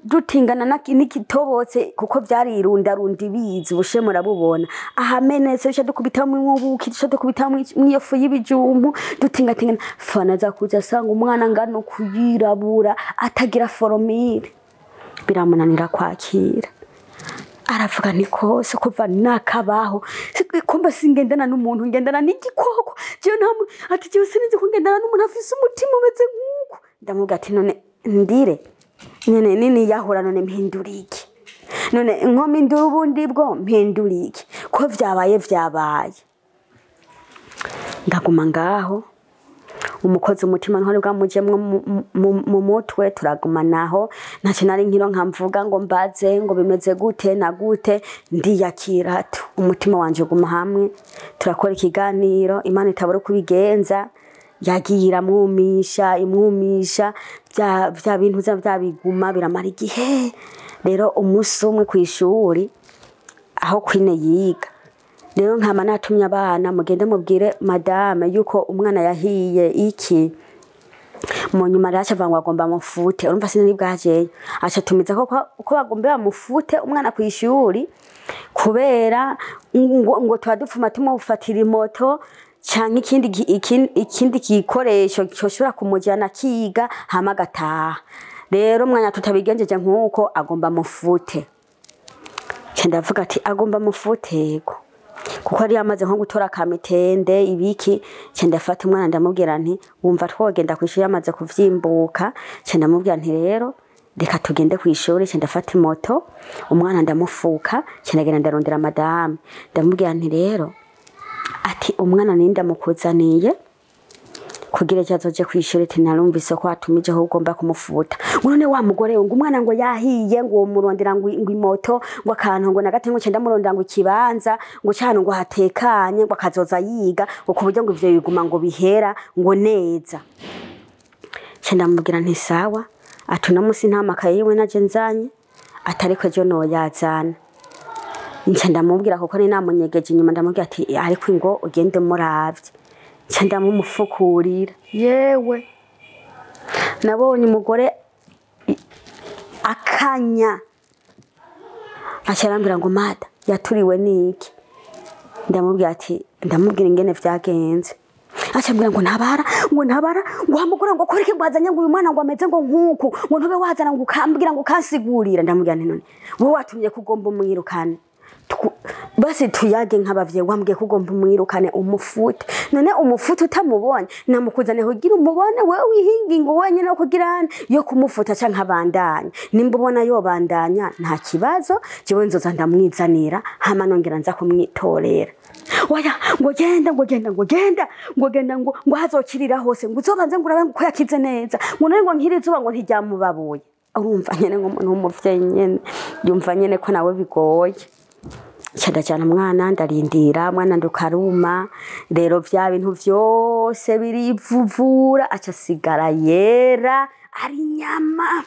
dutingana n'ikitobotse kuko byari irundarunda ibizi ubushe murabubona ahamenetse, duca dukubitamwo ubuki, duca dukubitamwo iyo fu y'ibijumbu, dutingatingana. Fana aza kuza asanga umwana angana ukuyirabura atagira foromire, biramunanira kwakira. Aravuga ni kose kuva nakabaho kumba singendana n'umuntu, ngendana n'igikoko. Jewe nta ati jewe sinzi ko ngendana n'umuntu afise umutima umeze nk'uko. Ndamubwira ati none ndire none nini yahora, none mpindura iki, none nko mpindura ubundi bwo mpindura iki ko vyabaye vyabaye. Ndaguma ngaho umukozi umutima ntwari bwamujemwo mu mutwe, turagumanaho ntacyo nari nkiro nkamvuga ngo mbaze ngo bimeze gute na gute, ndiyakira tu umutima wanje guma hamwe. Turakora ikiganiro, Imana itabura kubigenza, yagiye iramwumisha imwumisha bya bintu vya biguma biramara igihe. Rero umunsi umwe kw'ishuri aho Queen yiga, rero nkama natumye abana mugende mubwire madame yuko umwana yahiye iki. Mu nyuma rero aca avuga ngo agomba amufute, urumva sinari bwajeyo, aca atumiza ko bagomba bamufute umwana kw'ishuri kubera ngo tuba dupfuma tumufatira imoto canke ikindi gikoresho coshobora kumujana akiga hama agataha. Rero umwanya tutabigenjeje nk'uko agomba amufute. Nca ndavuga ati agomba amufute yego, kuko yari yamaze nko gutora kamitende ibiki. Nca ndafata umwana ndamubwira nti wumva twogenda kw'ishuri yamaze kuvyimbuka. Nca ndamubwira nti rero reka tugende kw'ishuri. Nca ndafata imoto umwana ndamufuka, nca ndagenda ndarondera madame, ndamubwira nti rero ati umwana ni ndamukuzaniye kugira ejo azoje kw'ishuri, ati narumvise ko watumijeho ugomba kumufuta. Ngo none wa mugore we ngo umwana ngo yahiye ngo murondera ngo imoto ngo akantu ngo nagate ngo cenda murondera ngo ikibanza ngo cano ngo hatekanye ngo akazoza yiga ngo ku buryo ngo ivyo biguma ngo bihera ngo neza. Nca ndamubwira nti sawa, ati uno musi nta makaye yiwe naje nzanye, ati ariko ejo noyazana. Nca ndamubwira kuko ni namunyegeje inyuma, ndamubwira ati ariko ngo ugende muravye. Nca ndamumufukurira, yewe nabonye umugore akanya aca arambwira ngo mada yaturiwe niki. Ndamubwira ati ndamubwira ingene vyagenze. Aca ambwira ngo ntabara ngo ntabara ngo wa mugore ngo koreke ngo azanye ngo uyu mwana ngo ameze ngo nkuku ngo ntube wazana ngo ukambwira ngo ukansigurira. Ndamubwira nti none wowe watumye ko ugomba umwirukane, basi tuyage nk'abavyeyi, wambwiye ko ugomba umwirukane umufute, none umufute utamubonye namukuzane kugira umubone wewe wihingingo wenyine kugira yo kumufuta canke abandanya. Nimba ubona yobandanya nta kibazo, jewe nzoza ndamwizanira hama nongera nza kumwitorera. Oya ngo genda ngo genda ngo genda ngo genda ngo hazokirira hose ngo uzobanze ngo urabe ko yakize neza ngo none ngo nkiri izuba ngo ntiryamubabuye. Urumva nyene ngo umuntu w'umuvyeyi nyene yumva nyene ko nawe bigoye. Nca ndajana umwana ndarindira umwana ndukaruma, rero vya bintu vyose birivuvura aca asigara yera ari inyama.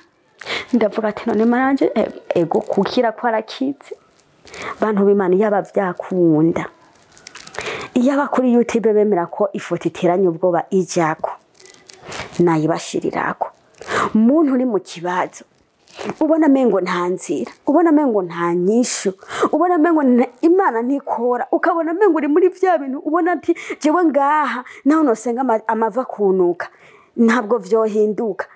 Ndavuga ati none maranje ego kukira ko arakize. Bantu b'Imana yaba vyakunda, iyaba kuri YouTube bemera ko ifoto iteranye ubwoba ijako nayibashirirako. Umuntu uri mu kibazo ubona mengo nta nzira, ubona mengo nta nyishu, ubona mengo Imana ntikora, ukabona mengo uri muri vya bintu ubona ati jewe ngaha naho nosenga amava kunuka ntabwo vyohinduka,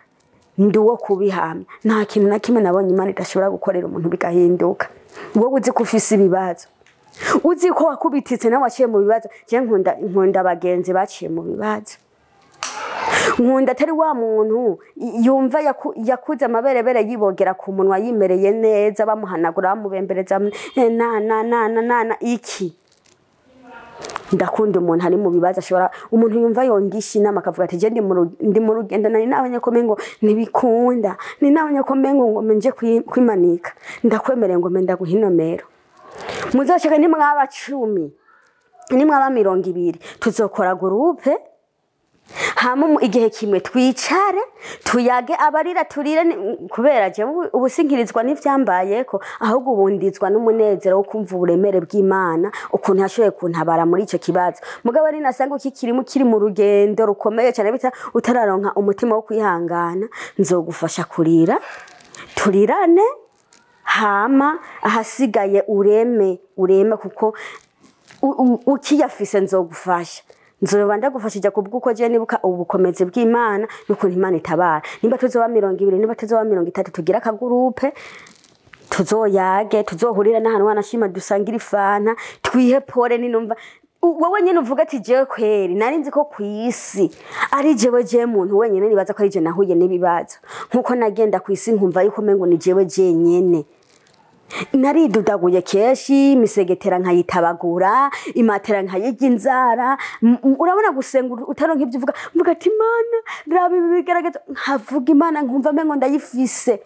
ndi uwo kubihamya. Nta kintu na kimwe nabonye Imana idashobora gukorera umuntu bigahinduka. Wowe uzi ko ufise ibibazo, uzi ko wakubititse nawe waciye mu bibazo. Je nkunda abagenzi baciye mu bibazo, nkunda atari wa muntu yumva yakuze amaberebere yibogera ku munwa yimereye neza, bamuhanagura bamubembereza na na na na na na iki. Ndakunda umuntu ari mu bibazo, ashobora umuntu yumva yongisha inama akavuga ati je ndi mu rugendo, nari nabonye ko mengo ntibikunda, ni nabonye ko mengo ngo nje kwimanika, ndakwemereye ngo menda guhinomero. Muzoshaka ni mwaba 10, ni mwaba 20, tuzokora groupe hama igihe kimwe twicare tuyage, abarira turire, kubera je ubusinkirizwa n'ivyambayeko, ahubwo ubundizwa n'umunezero wo kumva uburemere bw'Imana ukuntu yashoboye kuntabara muri ico kibazo. Mugabo ari nasanga ukikirimo kiri mu rugendo rukomeye cyane bita utararonka umutima wo kwihangana, nzogufasha kurira turirane, hama ahasigaye ureme ureme, kuko ukiyafise nzogufasha, nzoba ndagufashije kubw'uko je nibuka ubukomezi bw'Imana n'ukuntu Imana itabara. Nimba tuzoba 20, nimba tuzoba 30, tugira akagurupe tuzoyage, tuzohurira n'ahantu wanashima, dusangira ifanta, twihe pole. Ninumva wowe nyene uvuga ati jewe kweri nari nzi ko kwisi ari jewe je muntu wenyene nibaza ko ari je nahuye n'ibibazo, nkuko nagenda kwisi nkumva yuko mengo ni jewe jenyene. Naridudaguye keshi, imisegetera nkayitabagura, imatera nkayirya inzara. Urabona gusenga utaronka ivyo uvuga, mvuga ati Imana raba ibi bigaragaza, nkavuga Imana nkumva mengo ndayifise,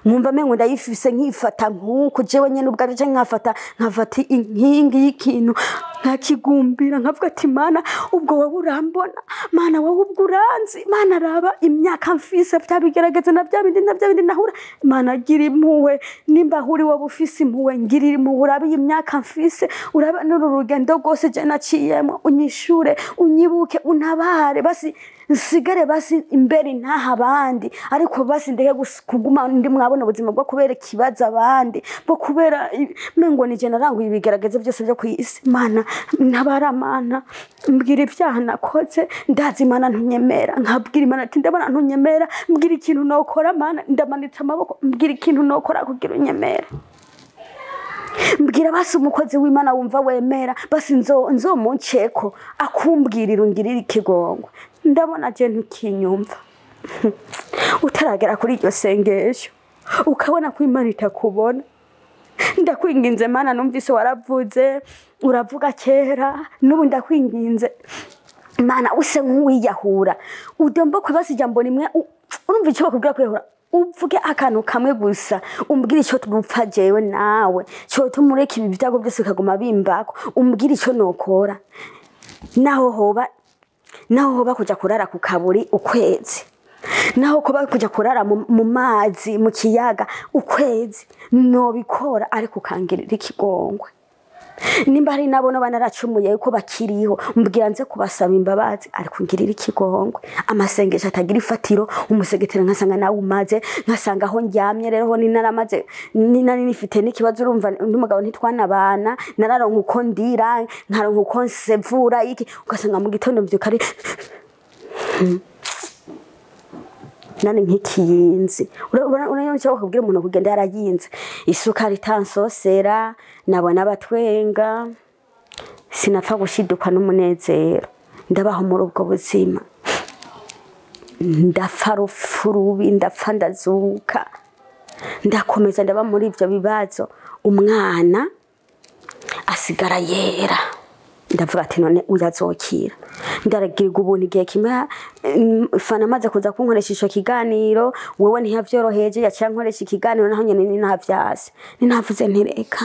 nkumva mengo ndayifise, nkifata nkuko jewe nyene ubwanje, canke nkafata inkingi y'ikintu nkakigumbira, nkavuga ati Mana ubwo wowe urambona, Mana wowe ubwo uranzi, Mana raba imyaka mfise, vya bigerageza na vya bindi na vya bindi nahura, Mana gira impuhwe, nimba huri wowe ufise impuhwe ngirira impuhwe, urabe iyi myaka mfise, urabe n'uru rugendo rwose je naciyemwo, unyishure, unyibuke, untabare, basi nsigare basi imbere ntaha abandi, ariko basi ndeke kuguma ndi mwabona ubuzima bwo kubera ikibazo abandi, bwo kubera mengo nije naranguye ibigerageza byose byo kwisi. Mana ntabara, Mana mbwira ibyaha nakoze, ndazi Mana ntunyemera, nkabwira Imana ati ndabona ntunyemera, mbwira ikintu nokora Mana, ndamanitse amaboko, mbwira ikintu nokora kugira unyemere, mbwira basi umukozi w'Imana wumva wemera, basi nzomunceko akumbwirira ungirira ikigongwe, ndabona je ntukinyumva. Utaragera kuri iryo sengesho ukabona ko Imana itakubona, ndakwinginze Mana, numvise waravuze uravuga kera, n'ubu ndakwinginze Mana, use nk'uwiyahura, udomba kwibasa ijambo rimwe, urumva icyo bakubwira kwiyahura, uvuge akantu kamwe gusa, umbwire icyo tupfa jewe nawe, cyo tumureka ibi byago byose bikaguma bimbako, umbwire icyo nokora, naho hoba kuja kurara ku kaburi ukwezi, naho kuba kuja kurara mu mazi mu kiyaga ukwezi, nobikora ariko ukangirira ikigongwe. Nimba hari nabo banaracumuye yuko bakiriho, mbwira nze kubasaba imbabazi ariko ngirira ikigongwe. Amasengesho atagira ifatiro, umusegetera nkasanga nawe umaze, nkasanga aho ndyamye rero ho ninaramaze, ninari nifite n'ikibazo, urumva n'umugabo ntitwanabana, nararonka uko ndira, nkaronka uko nsevura iki, ugasanga mu gitondo mvyuka ari nani nk'ikiyinzi. Urabona icyo bakubwira umuntu kugenda yarayinze, isukari itansosera, nabona abatwenga, sinapfa gushiduka n'umunezero, ndabaho muri ubwo buzima, ndapfa rupfu rubi, ndapfa ndazuka, ndakomeza ndaba muri ibyo bibazo, umwana asigara yera. Ndavuga ati none uyazokira, ndaragirwa ubuntu igihe kimwe Fana amaze kuza kunkoresha ico kiganiro, wewe ntiyavyoroheje, yaciye ankoresha ikiganiro naho nyene ninavyase, ninavuze ntireka,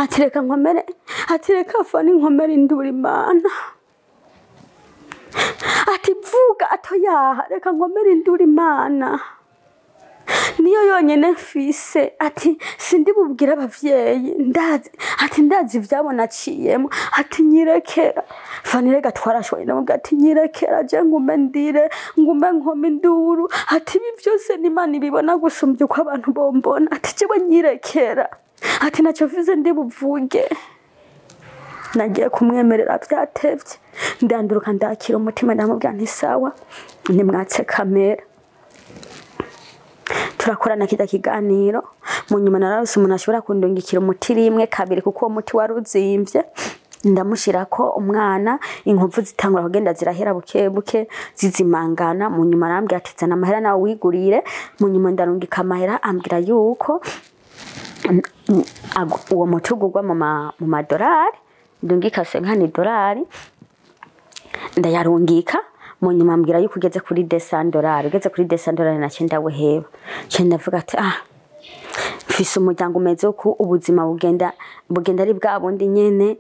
ati reka nkomere, ati reka Fana inkomere indura Imana, ati vuga atoyaha, reka nkomere indura Imana niyo yonyene mfise, ati sindi bubwira abavyeyi, ndazi, ati ndazi ivyabo naciyemo, ati nyirekera Fani rega twarashoye, ndamubwira ati nyirekera je ngume ndire, ngume nkome induru, ati ibi vyose n'Imana ibibona gusumbya uko abantu bombona, ati jewe nyirekera, ati naco mfise ndi buvuge. Nagiye kumwemerera vyatevye, ndanduruka ndakira umutima, ndamubwira nti sawa, nimwatse kamera turakorana kita kiganiro. Mu nyuma nararose umuntu ashobora kundungikira umuti rimwe kabiri, kuko uwo muti wari uzimvye, ndamushirako umwana, inkovu zitangura kugenda zirahera buke buke zizimangana. Mu nyuma arambwira ati zana amahera nawe wigurire. Mu nyuma ndarungika amahera, ambwira yuko uwo muti ugurwa mu madorari, Ndungika $50, ndayarungika. Mu nyuma ambwira yuko ugeze kuri $200, ugeze kuri $200 nace ndawuheba. Nce ndavuga ati ah, mfise umuryango umeze uku, ubuzima bugenda bugenda ari bwa bundi nyene,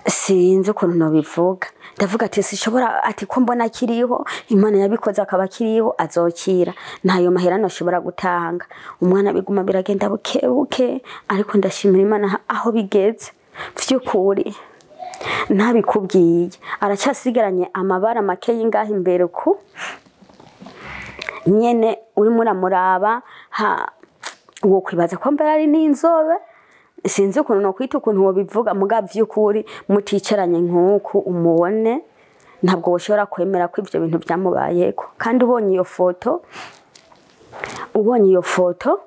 sinzi ukuntu nobivuga. Ndavuga ati sishobora, ati ko mbona akiriho, Imana yabikoze akaba akiriho, azokira, ntayo mahera noshobora gutanga. Umwana biguma biragenda buke buke, ariko ndashimira Imana aho bigeze. Vy'ukuri ntabikubwiye, aracyasigaranye amabara make y'ingaho imbere ku nyene, urimo uramuraba wo kwibaza ko mbere ari n'inzobe, sinzi ukuntu nokwita ukuntu wobivuga, muga vy'ukuri muticaranye nk'uku umubone, ntabwo woshobora kwemera ko ivyo bintu vyamubayeko. Kandi ubonye iyo foto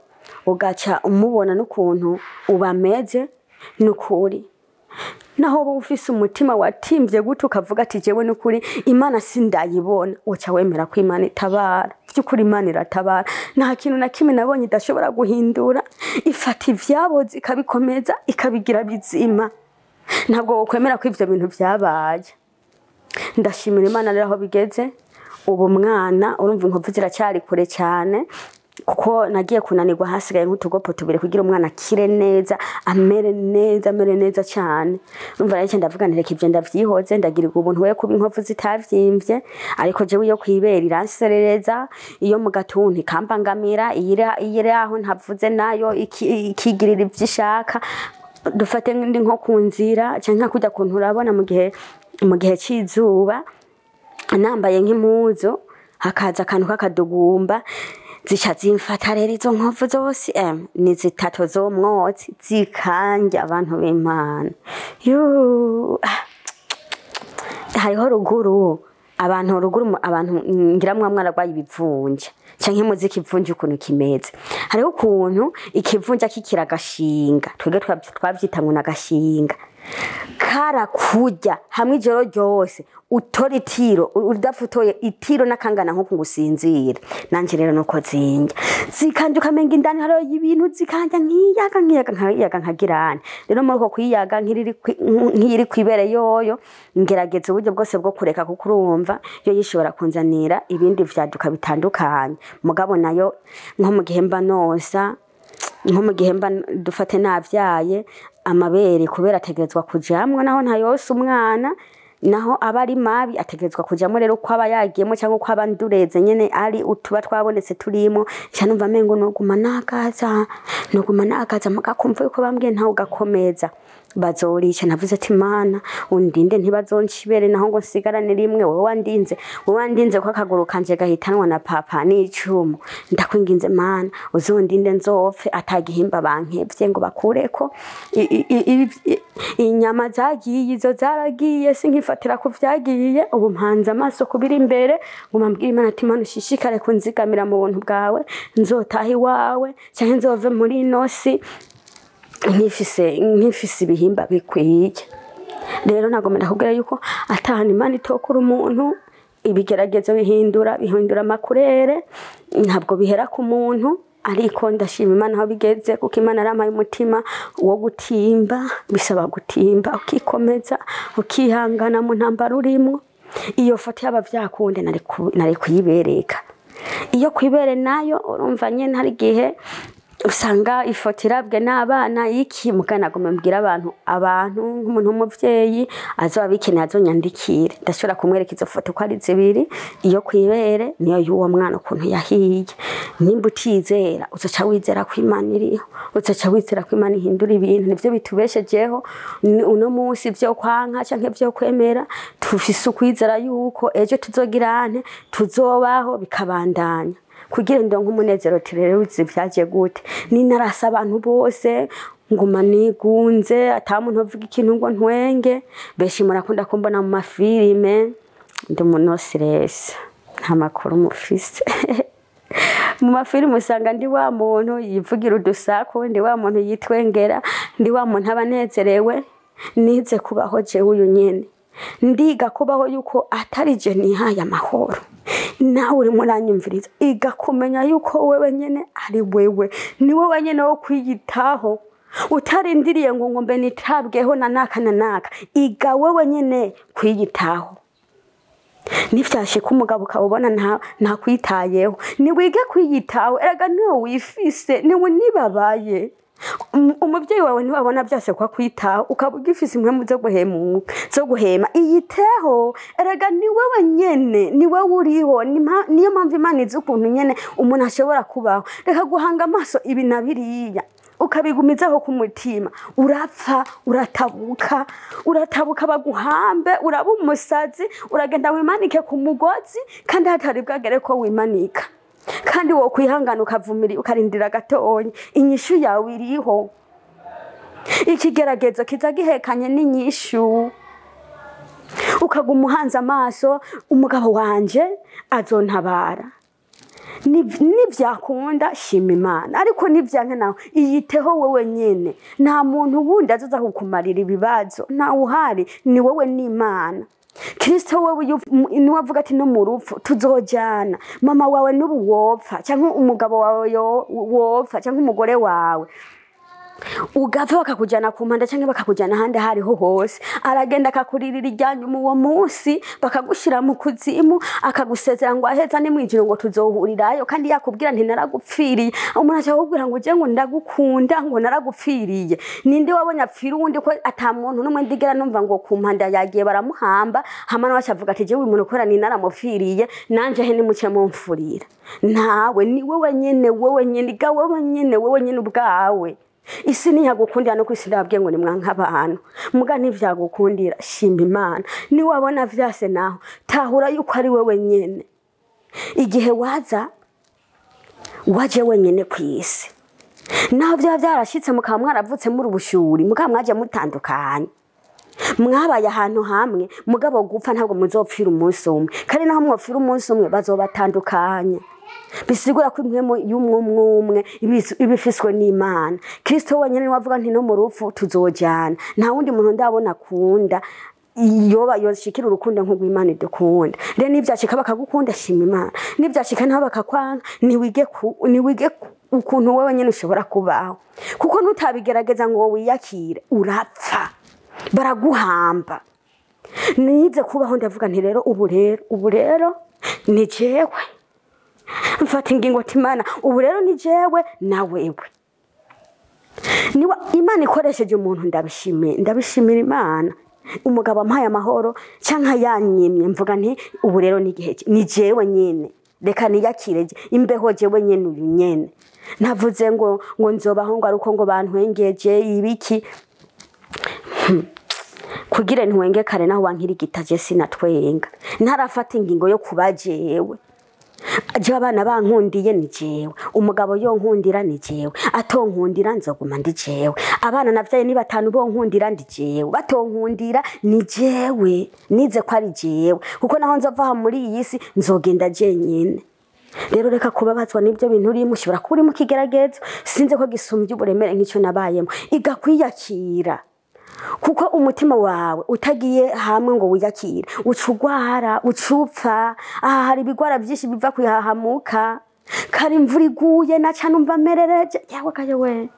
ugaca umubona n'ukuntu ubameze, n'ukuri naho uba ufise umutima watimvye gute ukavuga ati jewe n'ukuri Imana sindayibona, uca wemera ko Imana itabara. Vy'ukuri Imana iratabara, nta kintu na kimwe nabonye idashobora guhindura. Ifata ivyaboze ikabikomeza, ikabigira bizima. Ntabwo wokwemera ko ivyo bintu vyabaye. Ndashimira Imana rero aho bigeze ubu. Mwana urumva inkovu ziracyari kure cyane, kuko nagiye kunanirwa, hasigaye nk'utugopo tubiri kugira umwana akire neza, amere neza, amere neza cyane. Urumva rero ndavuga nti reka ibyo ndavyihoze, ndagirirwa ubuntu we kuba inkovu zitavyimbye, ariko jewe iyo kwibera iranserereza, iyo mu gatuntu ikambangamira, iyiri aho ntavuze nayo ikigirira ivyo ishaka. Dufate ndi nko ku nzira canke kujya kuntu urabona mu gihe c'izuba nambaye nk'impuzu, hakaza akantu k'akadugumba, zica zimfata. Rero izo nkovu zose ni zitatu z'umwotsi, zikanja. Abantu b'Imana, yuh, hariho ruguru abantu, ruguru abantu ngira mwa mwararwaye ibivunja canke muzi ikivunja ukuntu kimeze. Hariho ukuntu ikivunja kikira agashinga, twebwe twavyita ngo n'agashinga karakurya hamwe ijoro ryose, utora itiro udafutoye itiro n'akangana nko ngusinzire. Nanje rero nuko zinjya zikanja, ukamenga indani hariho ibintu, zikanja nkiyaga nkiyaga nkiyaga nkagirane. Rero muri uko kwiyaga nk'iri kwibere yoyo, ngerageza uburyo bwose bwo kureka, kuko urumva yo yishobora kunzanira ibindi vyaduka bitandukanye. Mugabo nayo nko mu gihe mba nosa, nko mu gihe mba dufate navyaye, amabere kubera ategerezwa kujamwo, naho ntayose umwana, naho aba ari mabi ategerezwa kujamwo. Rero uko aba yagiyemo cyangwa uko aba ndureze nyene ari utuba twabonetse turimo, nca numva mengo noguma nagaza, noguma nagaza, muga kumva yuko bambwiye ntawe ugakomeza bazorica. Navuze ati Mana undinde ntibazonshibere, naho ngo nsigarane rimwe. Wowe wandinze, wowe wandinze ko akaguru kanje gahitanwa na papa n'icumu, ndakwinginze Mana uzondinde nzopfe atagihimba bankevye ngo bakureko inyama zagiye. Izo zaragiye, sinkifatira ku vyagiye. Ubu mpanze amaso kubiri imbere, nguma mbwira Imana ati Mana ushishikare kunzigamira mu buntu bwawe, nzotaha iwawe canke nzove muri ino si nkifise ibihimba bikwiye. Rero nagomba ndakubwira yuko atahana Imana itokura umuntu. Ibigeragezo bihindura amakurere, ntabwo bihera ku muntu. Ariko ndashima Imana aho bigeze, kuko Imana yarampaye umutima wo gutimba. Bisaba gutimba, ukikomeza, ukihangana mu ntambara urimwo. Iyo foto yaba vyakunde nari kuyibereka. Iyo kwibere nayo urumva nyene hari igihe usanga ifoto irabwe n'abana iki. Mugana agomba mbwira abantu nk'umuntu w'umuvyeyi azoba abikeneye azonyandikire, ndashobora kumwereka izo foto ko ari zibiri, iyo kwibere niyo y'uwo mwana ukuntu yahiye. Nimba utizera, uzoca wizera ko Imana iriho, uzoca wizera ko Imana ihindura ibintu. Nivyo bitubeshejeho uno munsi, vyo kwanka canke vyo kwemera, tufise ukwizera yuko ejo tuzogirane tuzobaho bikabandanya. Kugira ngo nk'umunezero rero uzi vyaje gute, ninarasa abantu bose nguma nigunze, ata muntu uvuga ikintu ngo ntwenge. Benshi murakunda kumbona mu mafilime, ndi umu no stress, nta makuru mufise. Mu mafilime usanga ndi wa muntu yivugira udusaku, ndi wa muntu yitwengera, ndi wa muntu aba anezerewe. Nize kubaho jewe uyu nyene, ndiga kubaho yuko atari je nihaye amahoro. Nawe urimo uranyumviriza, iga kumenya yuko wewe nyene ari wewe, ni wowe nyene wo kwiyitaho. Utarindiriye ngo mbe nitabweho na naka na naka, iga wewe nyene kwiyitaho. Nivyashika umugabo ukabona ntakwitayeho, niwige kwiyitaho. Erega niwe wifise, niwe nibabaye. Umuvyeyi wawe ntiwabona vyose ko akwitaho, ukaba ugifise impwemu zo guhemuka, zo guhema. Iyiteho, erega ni wewe nyene, ni wewe uriho. Niyo mpamvu Imana izi ukuntu nyene umuntu ashobora kubaho. Reka guhanga amaso ibi na biriya, ukabigumizaho ku mutima, urapfa, uratabuka, uratabuka baguhambe, uraba umusazi, uragenda wimanike ku mugozi, kandi hatari bwagere ko wimanika. Kandi wo kwihangana ukavumira, ukarindira gatonya, inyishu yawe iriho. Ikigeragezo kiza gihekanye n'inyishu. Ukaguma uhanze amaso, umugabo wanje azontabara. Nivyakunda shima Imana, ariko nivyanke nawe iyiteho wewe nyene. Nta muntu wundi azoza kukumarira ibibazo, nta uhari, ni wowe n'Imana. Kristo wewe niwe avuga ati no mu rupfu tuzojana. Mama wawe n'ubu wopfa, canke umugabo wawe wopfa, canke umugore wawe ugapfa, bakakujana ku mpanda canke bakakujana ahandi hariho hose, aragenda akakuririra iryanyu uwo munsi, bakagushira mu kuzimu, akagusezera ngo aheza ni mwijuru ngo tuzohurirayo. Kandi yakubwira nti naragupfiriye, umuntu aca akubwira ngo je ngo ndagukunda, ngo naragupfiriye. Ninde wabonye apfira uwundi? Ko ata muntu n'umwe ndigera numva ngo ku mpanda yagiye baramuhamba, hama nawe acavuga ati jewe uyu muntu kubera ni naramupfiriye, nanje he nimuce mumfurira. Ntawe, ni wewe nyene, wewe nyene, ga wewe nyene, wewe nyene ubwawe. Isi ntiyagukundira, no kwisi ndababwiye ngo nimwanka abantu, muga ntivyagukundira, shima Imana. Niwabona vyase naho, tahura yuko ari wewe nyene. Igihe waza waje wenyene kw'isi, naho vyaba vyarashitse mukaba mwaravutse muri ubushuri, mukaba mwaje mutandukanye, mwabaye ahantu hamwe, mugabo gupfa ntabwo muzopfira umunsi umwe. Kandi naho mwopfira umunsi umwe, bazobatandukanya. Bisigura ko impwemu y'umwe umwe ibifiswe n'Imana. Kristo wenyene niwe avuga nti no mu rupfu tuzojana. Nta wundi muntu ndabona akunda yoba yoshikira urukundo nk'urw'Imana idukunda. Rero nivyashika bakagukunda, shima Imana. Nivyashika naho bakakwanka, niwige ukuntu wewe nyene ushobora kubaho. Kuko nutabigerageza ngo wiyakire, urapfa, baraguhamba. Nize kubaho, ndavuga nti rero ubu rero, ubu rero ni jewe. Mfata ingingo ati Imana, ubu rero ni jewe na wewe. Niba Imana ikoresheje umuntu, ndabishimiye, ndabishimira Imana. Umugabo ampaye amahoro canke yanyimye, mvuga nti ubu rero ni igihe ni jewe nyene, reka niyakire imbeho jewe nyene uyu nyene. Ntavuze ngo nzobaho ngo ari uko ngo bantwengeje ibiki, kugira ntwenge kare naho wankirigita, je sinatwenga. Ntarafata ingingo yo kuba jewe. Jewe abana bankundiye ni jewe, umugabo yonkundira ni jewe, atonkundira nzoguma ndi jewe. Abana navyaye ni batanu, bonkundira ndi jewe, batonkundira ni jewe. Nize ko ari jewe, kuko naho nzova aha muri iyi si nzogenda jenyene. Rero reka kubabazwa n'ibyo bintu urimo. Ushobora kuba uri mu kigeragezo, sinzi ko gisumbye uburemere nk'icyo nabayemo. Iga kwiyakira, kuko umutima wawe utagiye hamwe ngo wiyakire, uca ugwara, uca upfa. Aha hari ibigwara byinshi biva kwihahamuka. Kare imvura iguye naca numva merereje, yawe kaye we,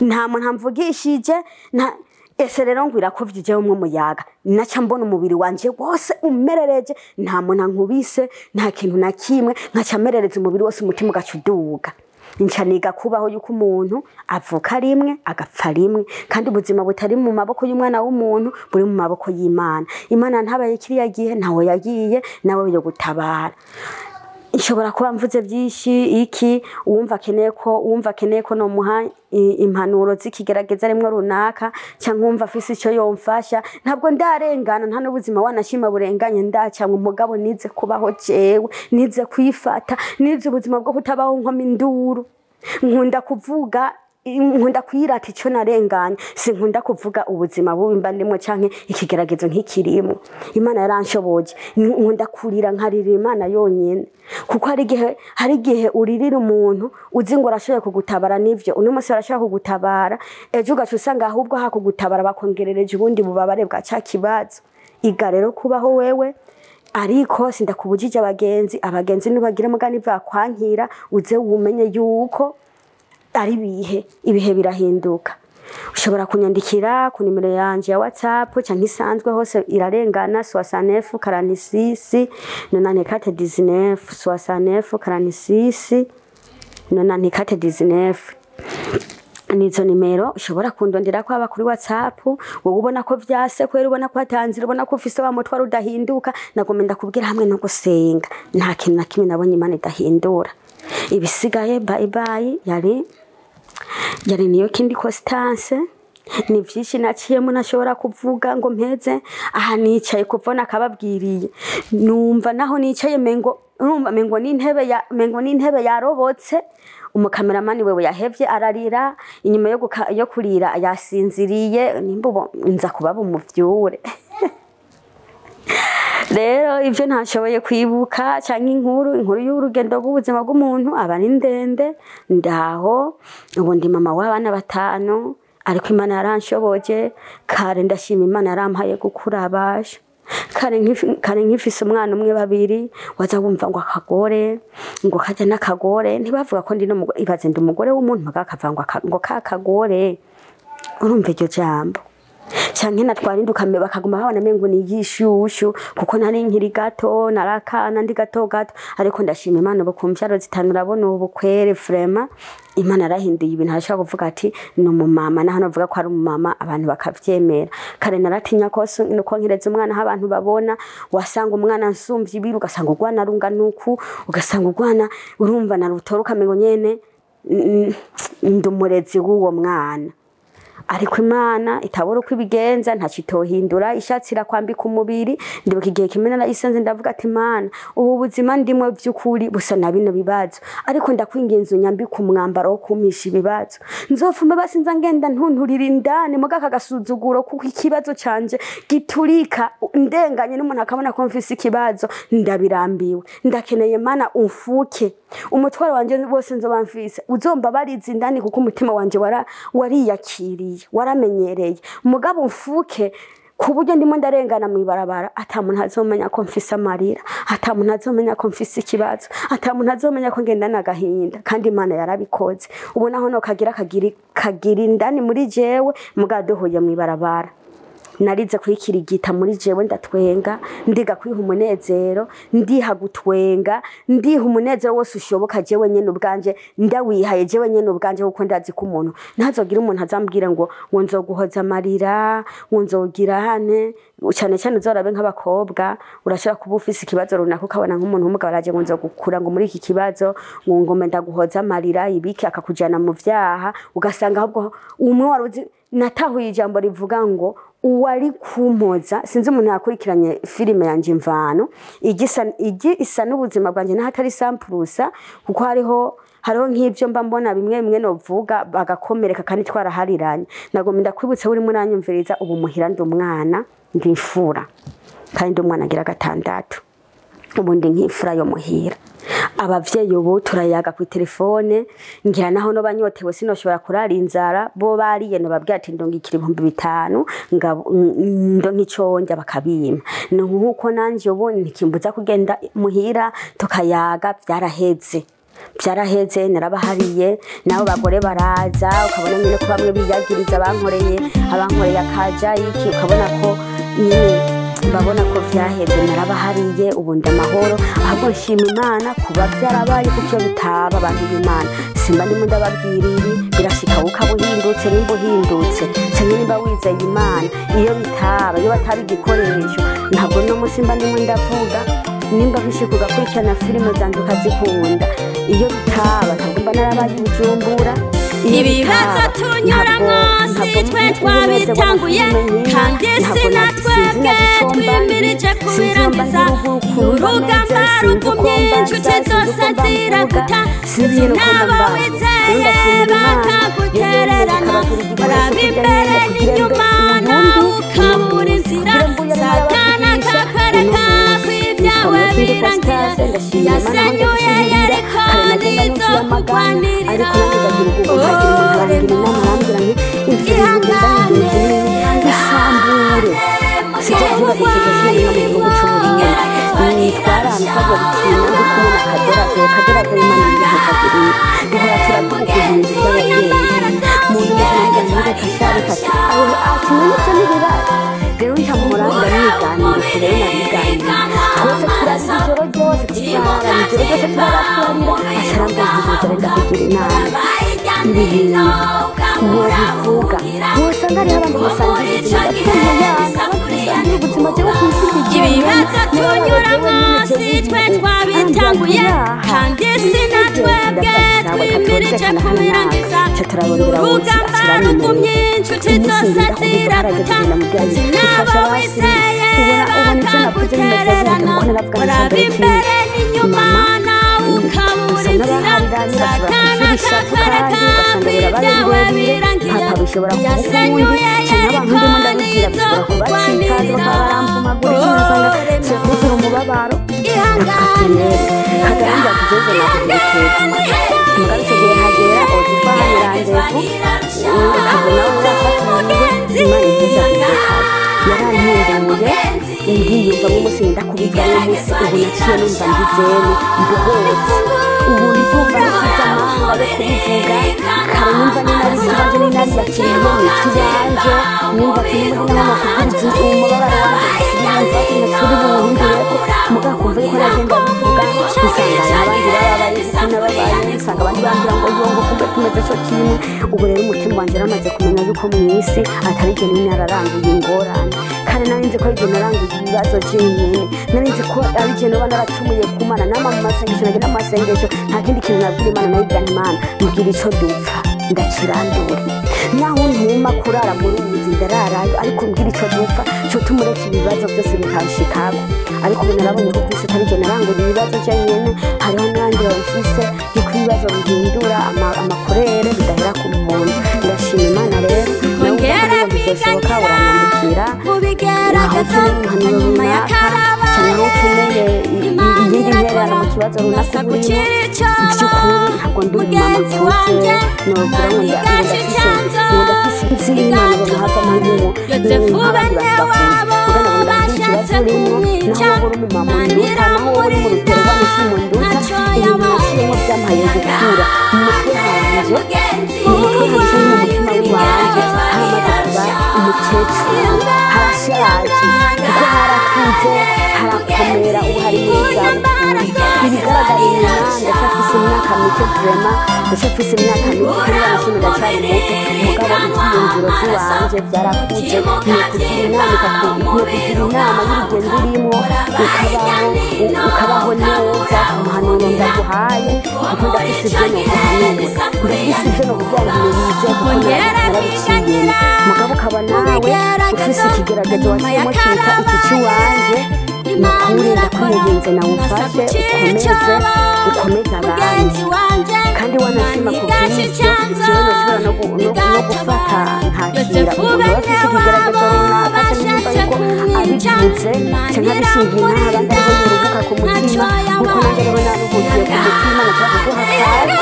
nta muntu amvugishije nta ese. Rero ngwira ko vyijeho umwe muyaga, naca mbona umubiri wanje wose umerereje, nta muntu ankubise, nta kintu na kimwe, nkaca merereza umubiri wose, umutima ugaca uduga. Nca niga kubaho yuko umuntu avuka rimwe agapfa rimwe, kandi ubuzima butari mu maboko y'umwana w'umuntu, buri mu maboko y'Imana. Imana ntabaye kiriya gihe, ntawe yagiye nawe yo gutabara. Nshobora kuba mvuze byinshi iki, uwumva akeneye ko nomuha impanuro z'ikigerageza rimwe runaka, cyangwa uwumva afise icyo yomfasha. Ntabwo ndarengana, nta n'ubuzima wanashima burenganye ndacangwa. Umugabo nize kubaho jewe, nize kwifata, nize ubuzima bwo kutabaho nkoma induru. Nkunda kuvuga, nkunda kwirata icyo narenganye, sinkunda kuvuga ubuzima bubi mba ndimwo canke ikigeragezo nk'ikirimo. Imana yaranshoboje. Nkunda kurira, nkaririra Imana yonyene, kuko hari igihe uririra umuntu uzi ngo arashoboye kugutabara. Nivyo, uno munsi arashobora kugutabara, ejo ugaca usanga ahubwo hakugutabara bakongerereje ubundi bubabare bwa ca kibazo. Iga rero kubaho wewe, ariko sindakubujije abagenzi. Abagenzi nubagira mugani bakwankira, uze wumenye yuko Ari bihe, ibihe birahinduka. Ushobora kunyandikira ku nimero yanje ya WhatsApp canke isanzwe, hose irarengana: 69 46 94 19, 69 46 94 19. Nizo nimero ushobora kundondera ko aba kuri WhatsApp. Wowe ubona ko vyase kwera, ubona ko atanzira, ubona ko ufise wa mutwaro udahinduka, nagomba ndakubwira, hamwe no gusenga nta kintu na kimwe nabonye Imana idahindura. Ibisigaye, bye bye. Yari niyo kindi Constance. Ni vyinshi naciyemo ntashobora kuvuga ngo mpeze aha nicaye. Kuva nakababwiriye, numva naho nicaye mengo, urumva mengo n'intebe yarobotse. Umukameramani wewe yahevye ararira, inyuma yo kurira yasinziriye. Nimba ubu nza kubaba umuvyure. Rero ibyo ntashoboye kwibuka cyangwa inkuru y'urugendo rw'ubuzima bw'umuntu aba ari ndende. Ndaho ubu ndi mama w'abana batanu, ariko Imana yaranshoboje. Kare ndashima Imana yarampaye gukura abasha. Kare nkifise umwana umwe, babiri, waza wumva ngo akagore, ngo kajya n'akagore. Ntibavuga ko ndi n'umugore. Ibaze, ndi umugore w'umuntu, bakava ngo ngo kakagore. Urumva iryo jambo? Canke natwara indukame, bakaguma babona mengo ni igishushu, kuko nari nkiri gato, narakana ndi gato gato. Ariko ndashima Imana ubu ku mvyaro zitanu. Urabona ubu kwere, vraiment Imana yarahinduye ibintu. Arashobora kuvuga ati ni umumama, naho navuga ko ari umumama abantu bakavyemera. Kare naratinya ko nuko nkireza umwana aho abantu babona. Wasanga umwana nsumvye ibiro, ugasanga urwana rungana uku, ugasanga urwana, urumva narutora ukamengo nyene ndi umurezi w'uwo mwana. Ariko Imana itabura uko ibigenza, ntacyo itohindura ishatse irakwambika umubiri. Ndibuka igihe kimwe narayisenze, ndavuga ati: "Imana, ubu buzima ndimwe by'ukuri busa na bino bibazo, ariko ndakwinginze unyambike umwambaro wo kumpisha ibibazo, nzofuma basi nza ngenda ntunturira indani muga aka gasuzuguro, kuko ikibazo canje giturika ndenganye n'umuntu akabona ko mfise ikibazo. Ndabirambiwe, ndakeneye Mana umfuke umutwaro wanje wose nzoba mfise, uzombabariza indani, kuko umutima wanje wariyakiriye, waramenyereye. Mugabo umfuke ku buryo ndimo ndarengana mu ibarabara ata muntu azomenya ko mfise amarira, ata muntu azomenya ko mfise ikibazo, ata muntu azomenya ko ngendana agahinda." Kandi Imana yarabikoze. Ubu naho no kagira kagira indani muri jewe, mugabo duhuye mu ibarabara, narize kwikirigita muri jewe, ndatwenga, ndiga kwiha umunezero, ndiha gutwenga, ndiha umunezero wose ushoboka jewe nyene ubwanje, ndawihaye jewe nyene ubwanje, kuko ndazi ko umuntu ntazogira umuntu azambwira ngo nzoguhoza amarira, ngo nzogira hane. Cyane cyane uzorabe nk'abakobwa, urashobora kuba ufise ikibazo runaka, ukabona nk'umuntu w'umugabo araje ngo nzogukura ngo muri iki kibazo, ngo ngome ndaguhoza amarira ibiki, akakujana mu vyaha, ugasanga ahubwo umwe wari uzi. Natahuye ijambo rivuga ngo uwari kumpoza. Sinzi umuntu yakurikiranye filime yanje Imvano, igisa igi isa n'ubuzima bwanjye, n'ahatari sampurusa, kuko hariho nk'ibyo mba mbona bimwe bimwe novuga bagakomereka, kandi twarahariranye. Nagomba ndakwibutsa urimo uranyumviriza ubu, muhira ndi umwana, ndi imfura, kandi ndi umwana agira gatandatu. Ubu ndi nk'imfura yo muhira. Abavyeyi ubu turayaga ku telefone, ngira naho no banyotewe sinoshobora kurara inzara, bo bariye nobabwira ati ndongikira 5000 ndo nk'iconja, bakabimpa. Ni nkuko nanje ubu ntikimbuza kugenda muhira tukayaga. Vyaraheze, byaraheze, narabahariye. Nabo bagore baraza, ukabona nyine ko bamwe biyagiriza abankoreye akaja iki, ukabona ko nyine babona ko vyaheze, narabahariye. Ubu ndi amahoro. Ahubwo nshima Imana kuba byarabaye, kuko iyo bitaba, abantu b'Imana, simba ndimo ndababwira ibi. Birashika ukaba uhindutse, nimba uhindutse canke nimba wizeye Imana. Iyo bitaba, iyo bataba igikoresho, ntabwo no munsi mba ndimo ndavuga. Nimba bishika ugakurikirana filime zanje ukazikunda, iyo bitaba ntabwo mba narabaye i Bujumbura. Iyo Ibibazo bitaba, tunyuramwo ntabwo si twe twabitanguye, kandi si na twebwe twimirije kubirangiza. Urugamba rugumye, inshuti zose ziraguta, n'abo wizeye bakagutererana, uraba imbere n'inyuma nawe ukabura inzira. Satani akakwereka ko ibyawe birangiye, yasenyuye Yeriko nizo kugwanirira. Ihangane. Isambure sijya mu gihugu c'Uburundi, nitwarana twajya gukina ndi kumwe na Kaderave. Kaderave, Imana ibihekagirira, duhora turavuga ukuntu ibintu. twese turabatwarira. Acarambwira nti renda kugira inama, ibi bintu wobivuga wosanga hariho abandi musangira ubuzima, ubuzima jewe kw'isi. Ibibazo tunyuramwo si twe twabitanguye, kandi si na twebwe twimirije kubirangiza. Urugamba rugumye, inshuti zose ziraguta, sinabo wizeye bakagutererana. Uraba imbere n'inyuma nawe ukabura inzira, Satana akakwereka ko ibyawe birangiye. Yasenyuye Yeriko nizo kugwanirira. Kuzura umubabaro. Ihangane. Kagaranga kugeze na mugabe icyo gihe hagera ozifa hano randevu, ukabona urafatanyije. Imana igeze yarantunguye, ndiyumva nk'umunsi nda kubivuga n'umunsi ubu naciye numva ndizeni mbohotse. Ubu ndumva nashyize amahanga yo kubivuga. Kare numva ni nabi kubanje, ni nabi bakiriye mu ikiwanje, numva ati n'ubundi n'amakubwiriza umubabaro wanjye, numva ati ntacuri buwuhindureko. Mugabo kumva yuko nagenda bivuga, usanga abandi bababaye kuko nababaye, usanga abandi bambwira ngo yongo kumbe tumeze co kimwe. Ubu rero umutima wanje yaramaze kumenya yuko mu isi atari jye nyine nararanguye ingorane. Kare nari nzi ko ari jye naranguye ibibazo jenyine, nari nzi ko ari jye noba naracumuye ku Mana. Nama mu masengesho, nagenda mu masengesho, nta kindi kintu nabwira Imana. Nayibwira nti: "Imana, mbwira ico dupfa ndakirandure, naho ntuma kurara muri ubu ndararayo, ariko mbwira ico dupfa cotuma ureka ibibazo byose bikanshikako." Ariko ubu narabonye ko kwisi atari jye narangura ibibazo jenyine, hariho n'abandi babifise, yuko ibibazo bihindura amakorere bidahera ku muntu. Ndashima Imana rero. Nawe Ongera uvuga ko bizoshoboka, kwiganyira uranyandikira mu bigeragezo, hanyuma ya cyane aho karabaye ukeneye Imana iyindi irakora ntererano mu kibazo runaka nasa urimo. gucira icyobo. By'ukuri ntabwo ndi umumama Mugenzi nkuze wanjye, novuga ngo Imana igaca icyanzo ngo ndafise inzi y'Imana bamuhavamo nk'ubu Yozefu nk'abandi bene bantu bakuze. wabo Mugabo nabona ndagira bashatse ikibazo urimo, kumwica, naho wowe uri umumama Imana unduta, naho wowe uri mu rugero rw'amushima unduta. ntacyo Ibintu yabaye. naciyemo byampaye gukura mu mutwe hanje, mu mutwe hanje no mu mutima w'iwanje haramaze kuba umukecuru, harashaje kuko harakuze, harakomera. Ubu hari muri zabukuru. Ibigaragara inyuma ndacyafise imyaka mike, vraiment ndacyafise imyaka mike, kandi banashimye ndacyari muto. Mugabo ibyiyumviro by'iwanje byarakuze. Ni ukugira inama ni ukugira inama y'urugendo urimo, ukabaho ukabaho neza. Umuhanuro ndaguhaye, kuko ndafise ibyo noguhanura, ndafise ibyo nokubwira ngo wize, kuko Ongera narabiciyemo. kwiganyira Mugabo ukaba mu nawe bigeragezo, ufise ikigeragezo hanyuma ya waciyemo kiruta iki cy'iwanje, ni Imana ukuri irakora ndakwinginze nawe nasa umfashe gucira ukomeze icyobo. ukomeze abandi. Mugenzi wanje, Kandi wanashima Imana ku igaca bw'ibyo, icyanzo jewe noshobora no gufata igatabara. nkakira Yozefu umuntu aba bene afise ikigeragezo wabo runaka canke yumva bashatse yuko kumwica, abivuze Imana canke abishingiye n'abandi iramurinda ariho yoruhuka ku ntacyo mutima, nkuko nanjye yabaye. ariho naruhukiye ku mutima. Nashobora kuguha kaze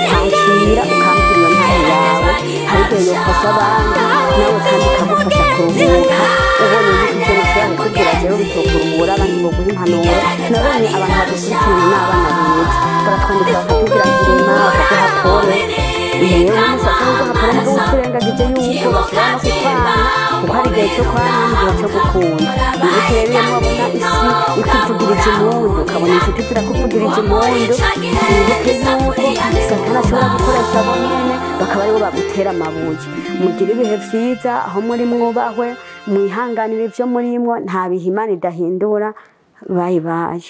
nkakwakira, ukambwira iyo ntahe yawe. Hari igihe yofasha abandi, nawe kandi ikagufasha kuruhuka, ubonye yuko ivyo nashobora kukubwira jewe bitokuruhura abandi boguha impanuro. Nabonye abantu badukurikirana n'abana beza, baratwandikira bakatubwira ngo irema, bakaguha pole. Yewe umusatsi w'uguha pole, mugabo utirengagije yuko bashobora no kukwanga, kuko hari igihe cyo kwanga n'igihe cyo gukunda. Wibuke rero iyo wabona isi ikuvugirije impundu, ukabona inshuti zirakuvugirije impundu, wibuke yuko Satani ashobora gukoresha abo nyene bakaba aribo bagutera amabuye. Mugire ibihe vyiza aho muri, mwubahwe, mwihanganire ivyo murimwo. Nta bihe Imana idahindura. Bayi bayi.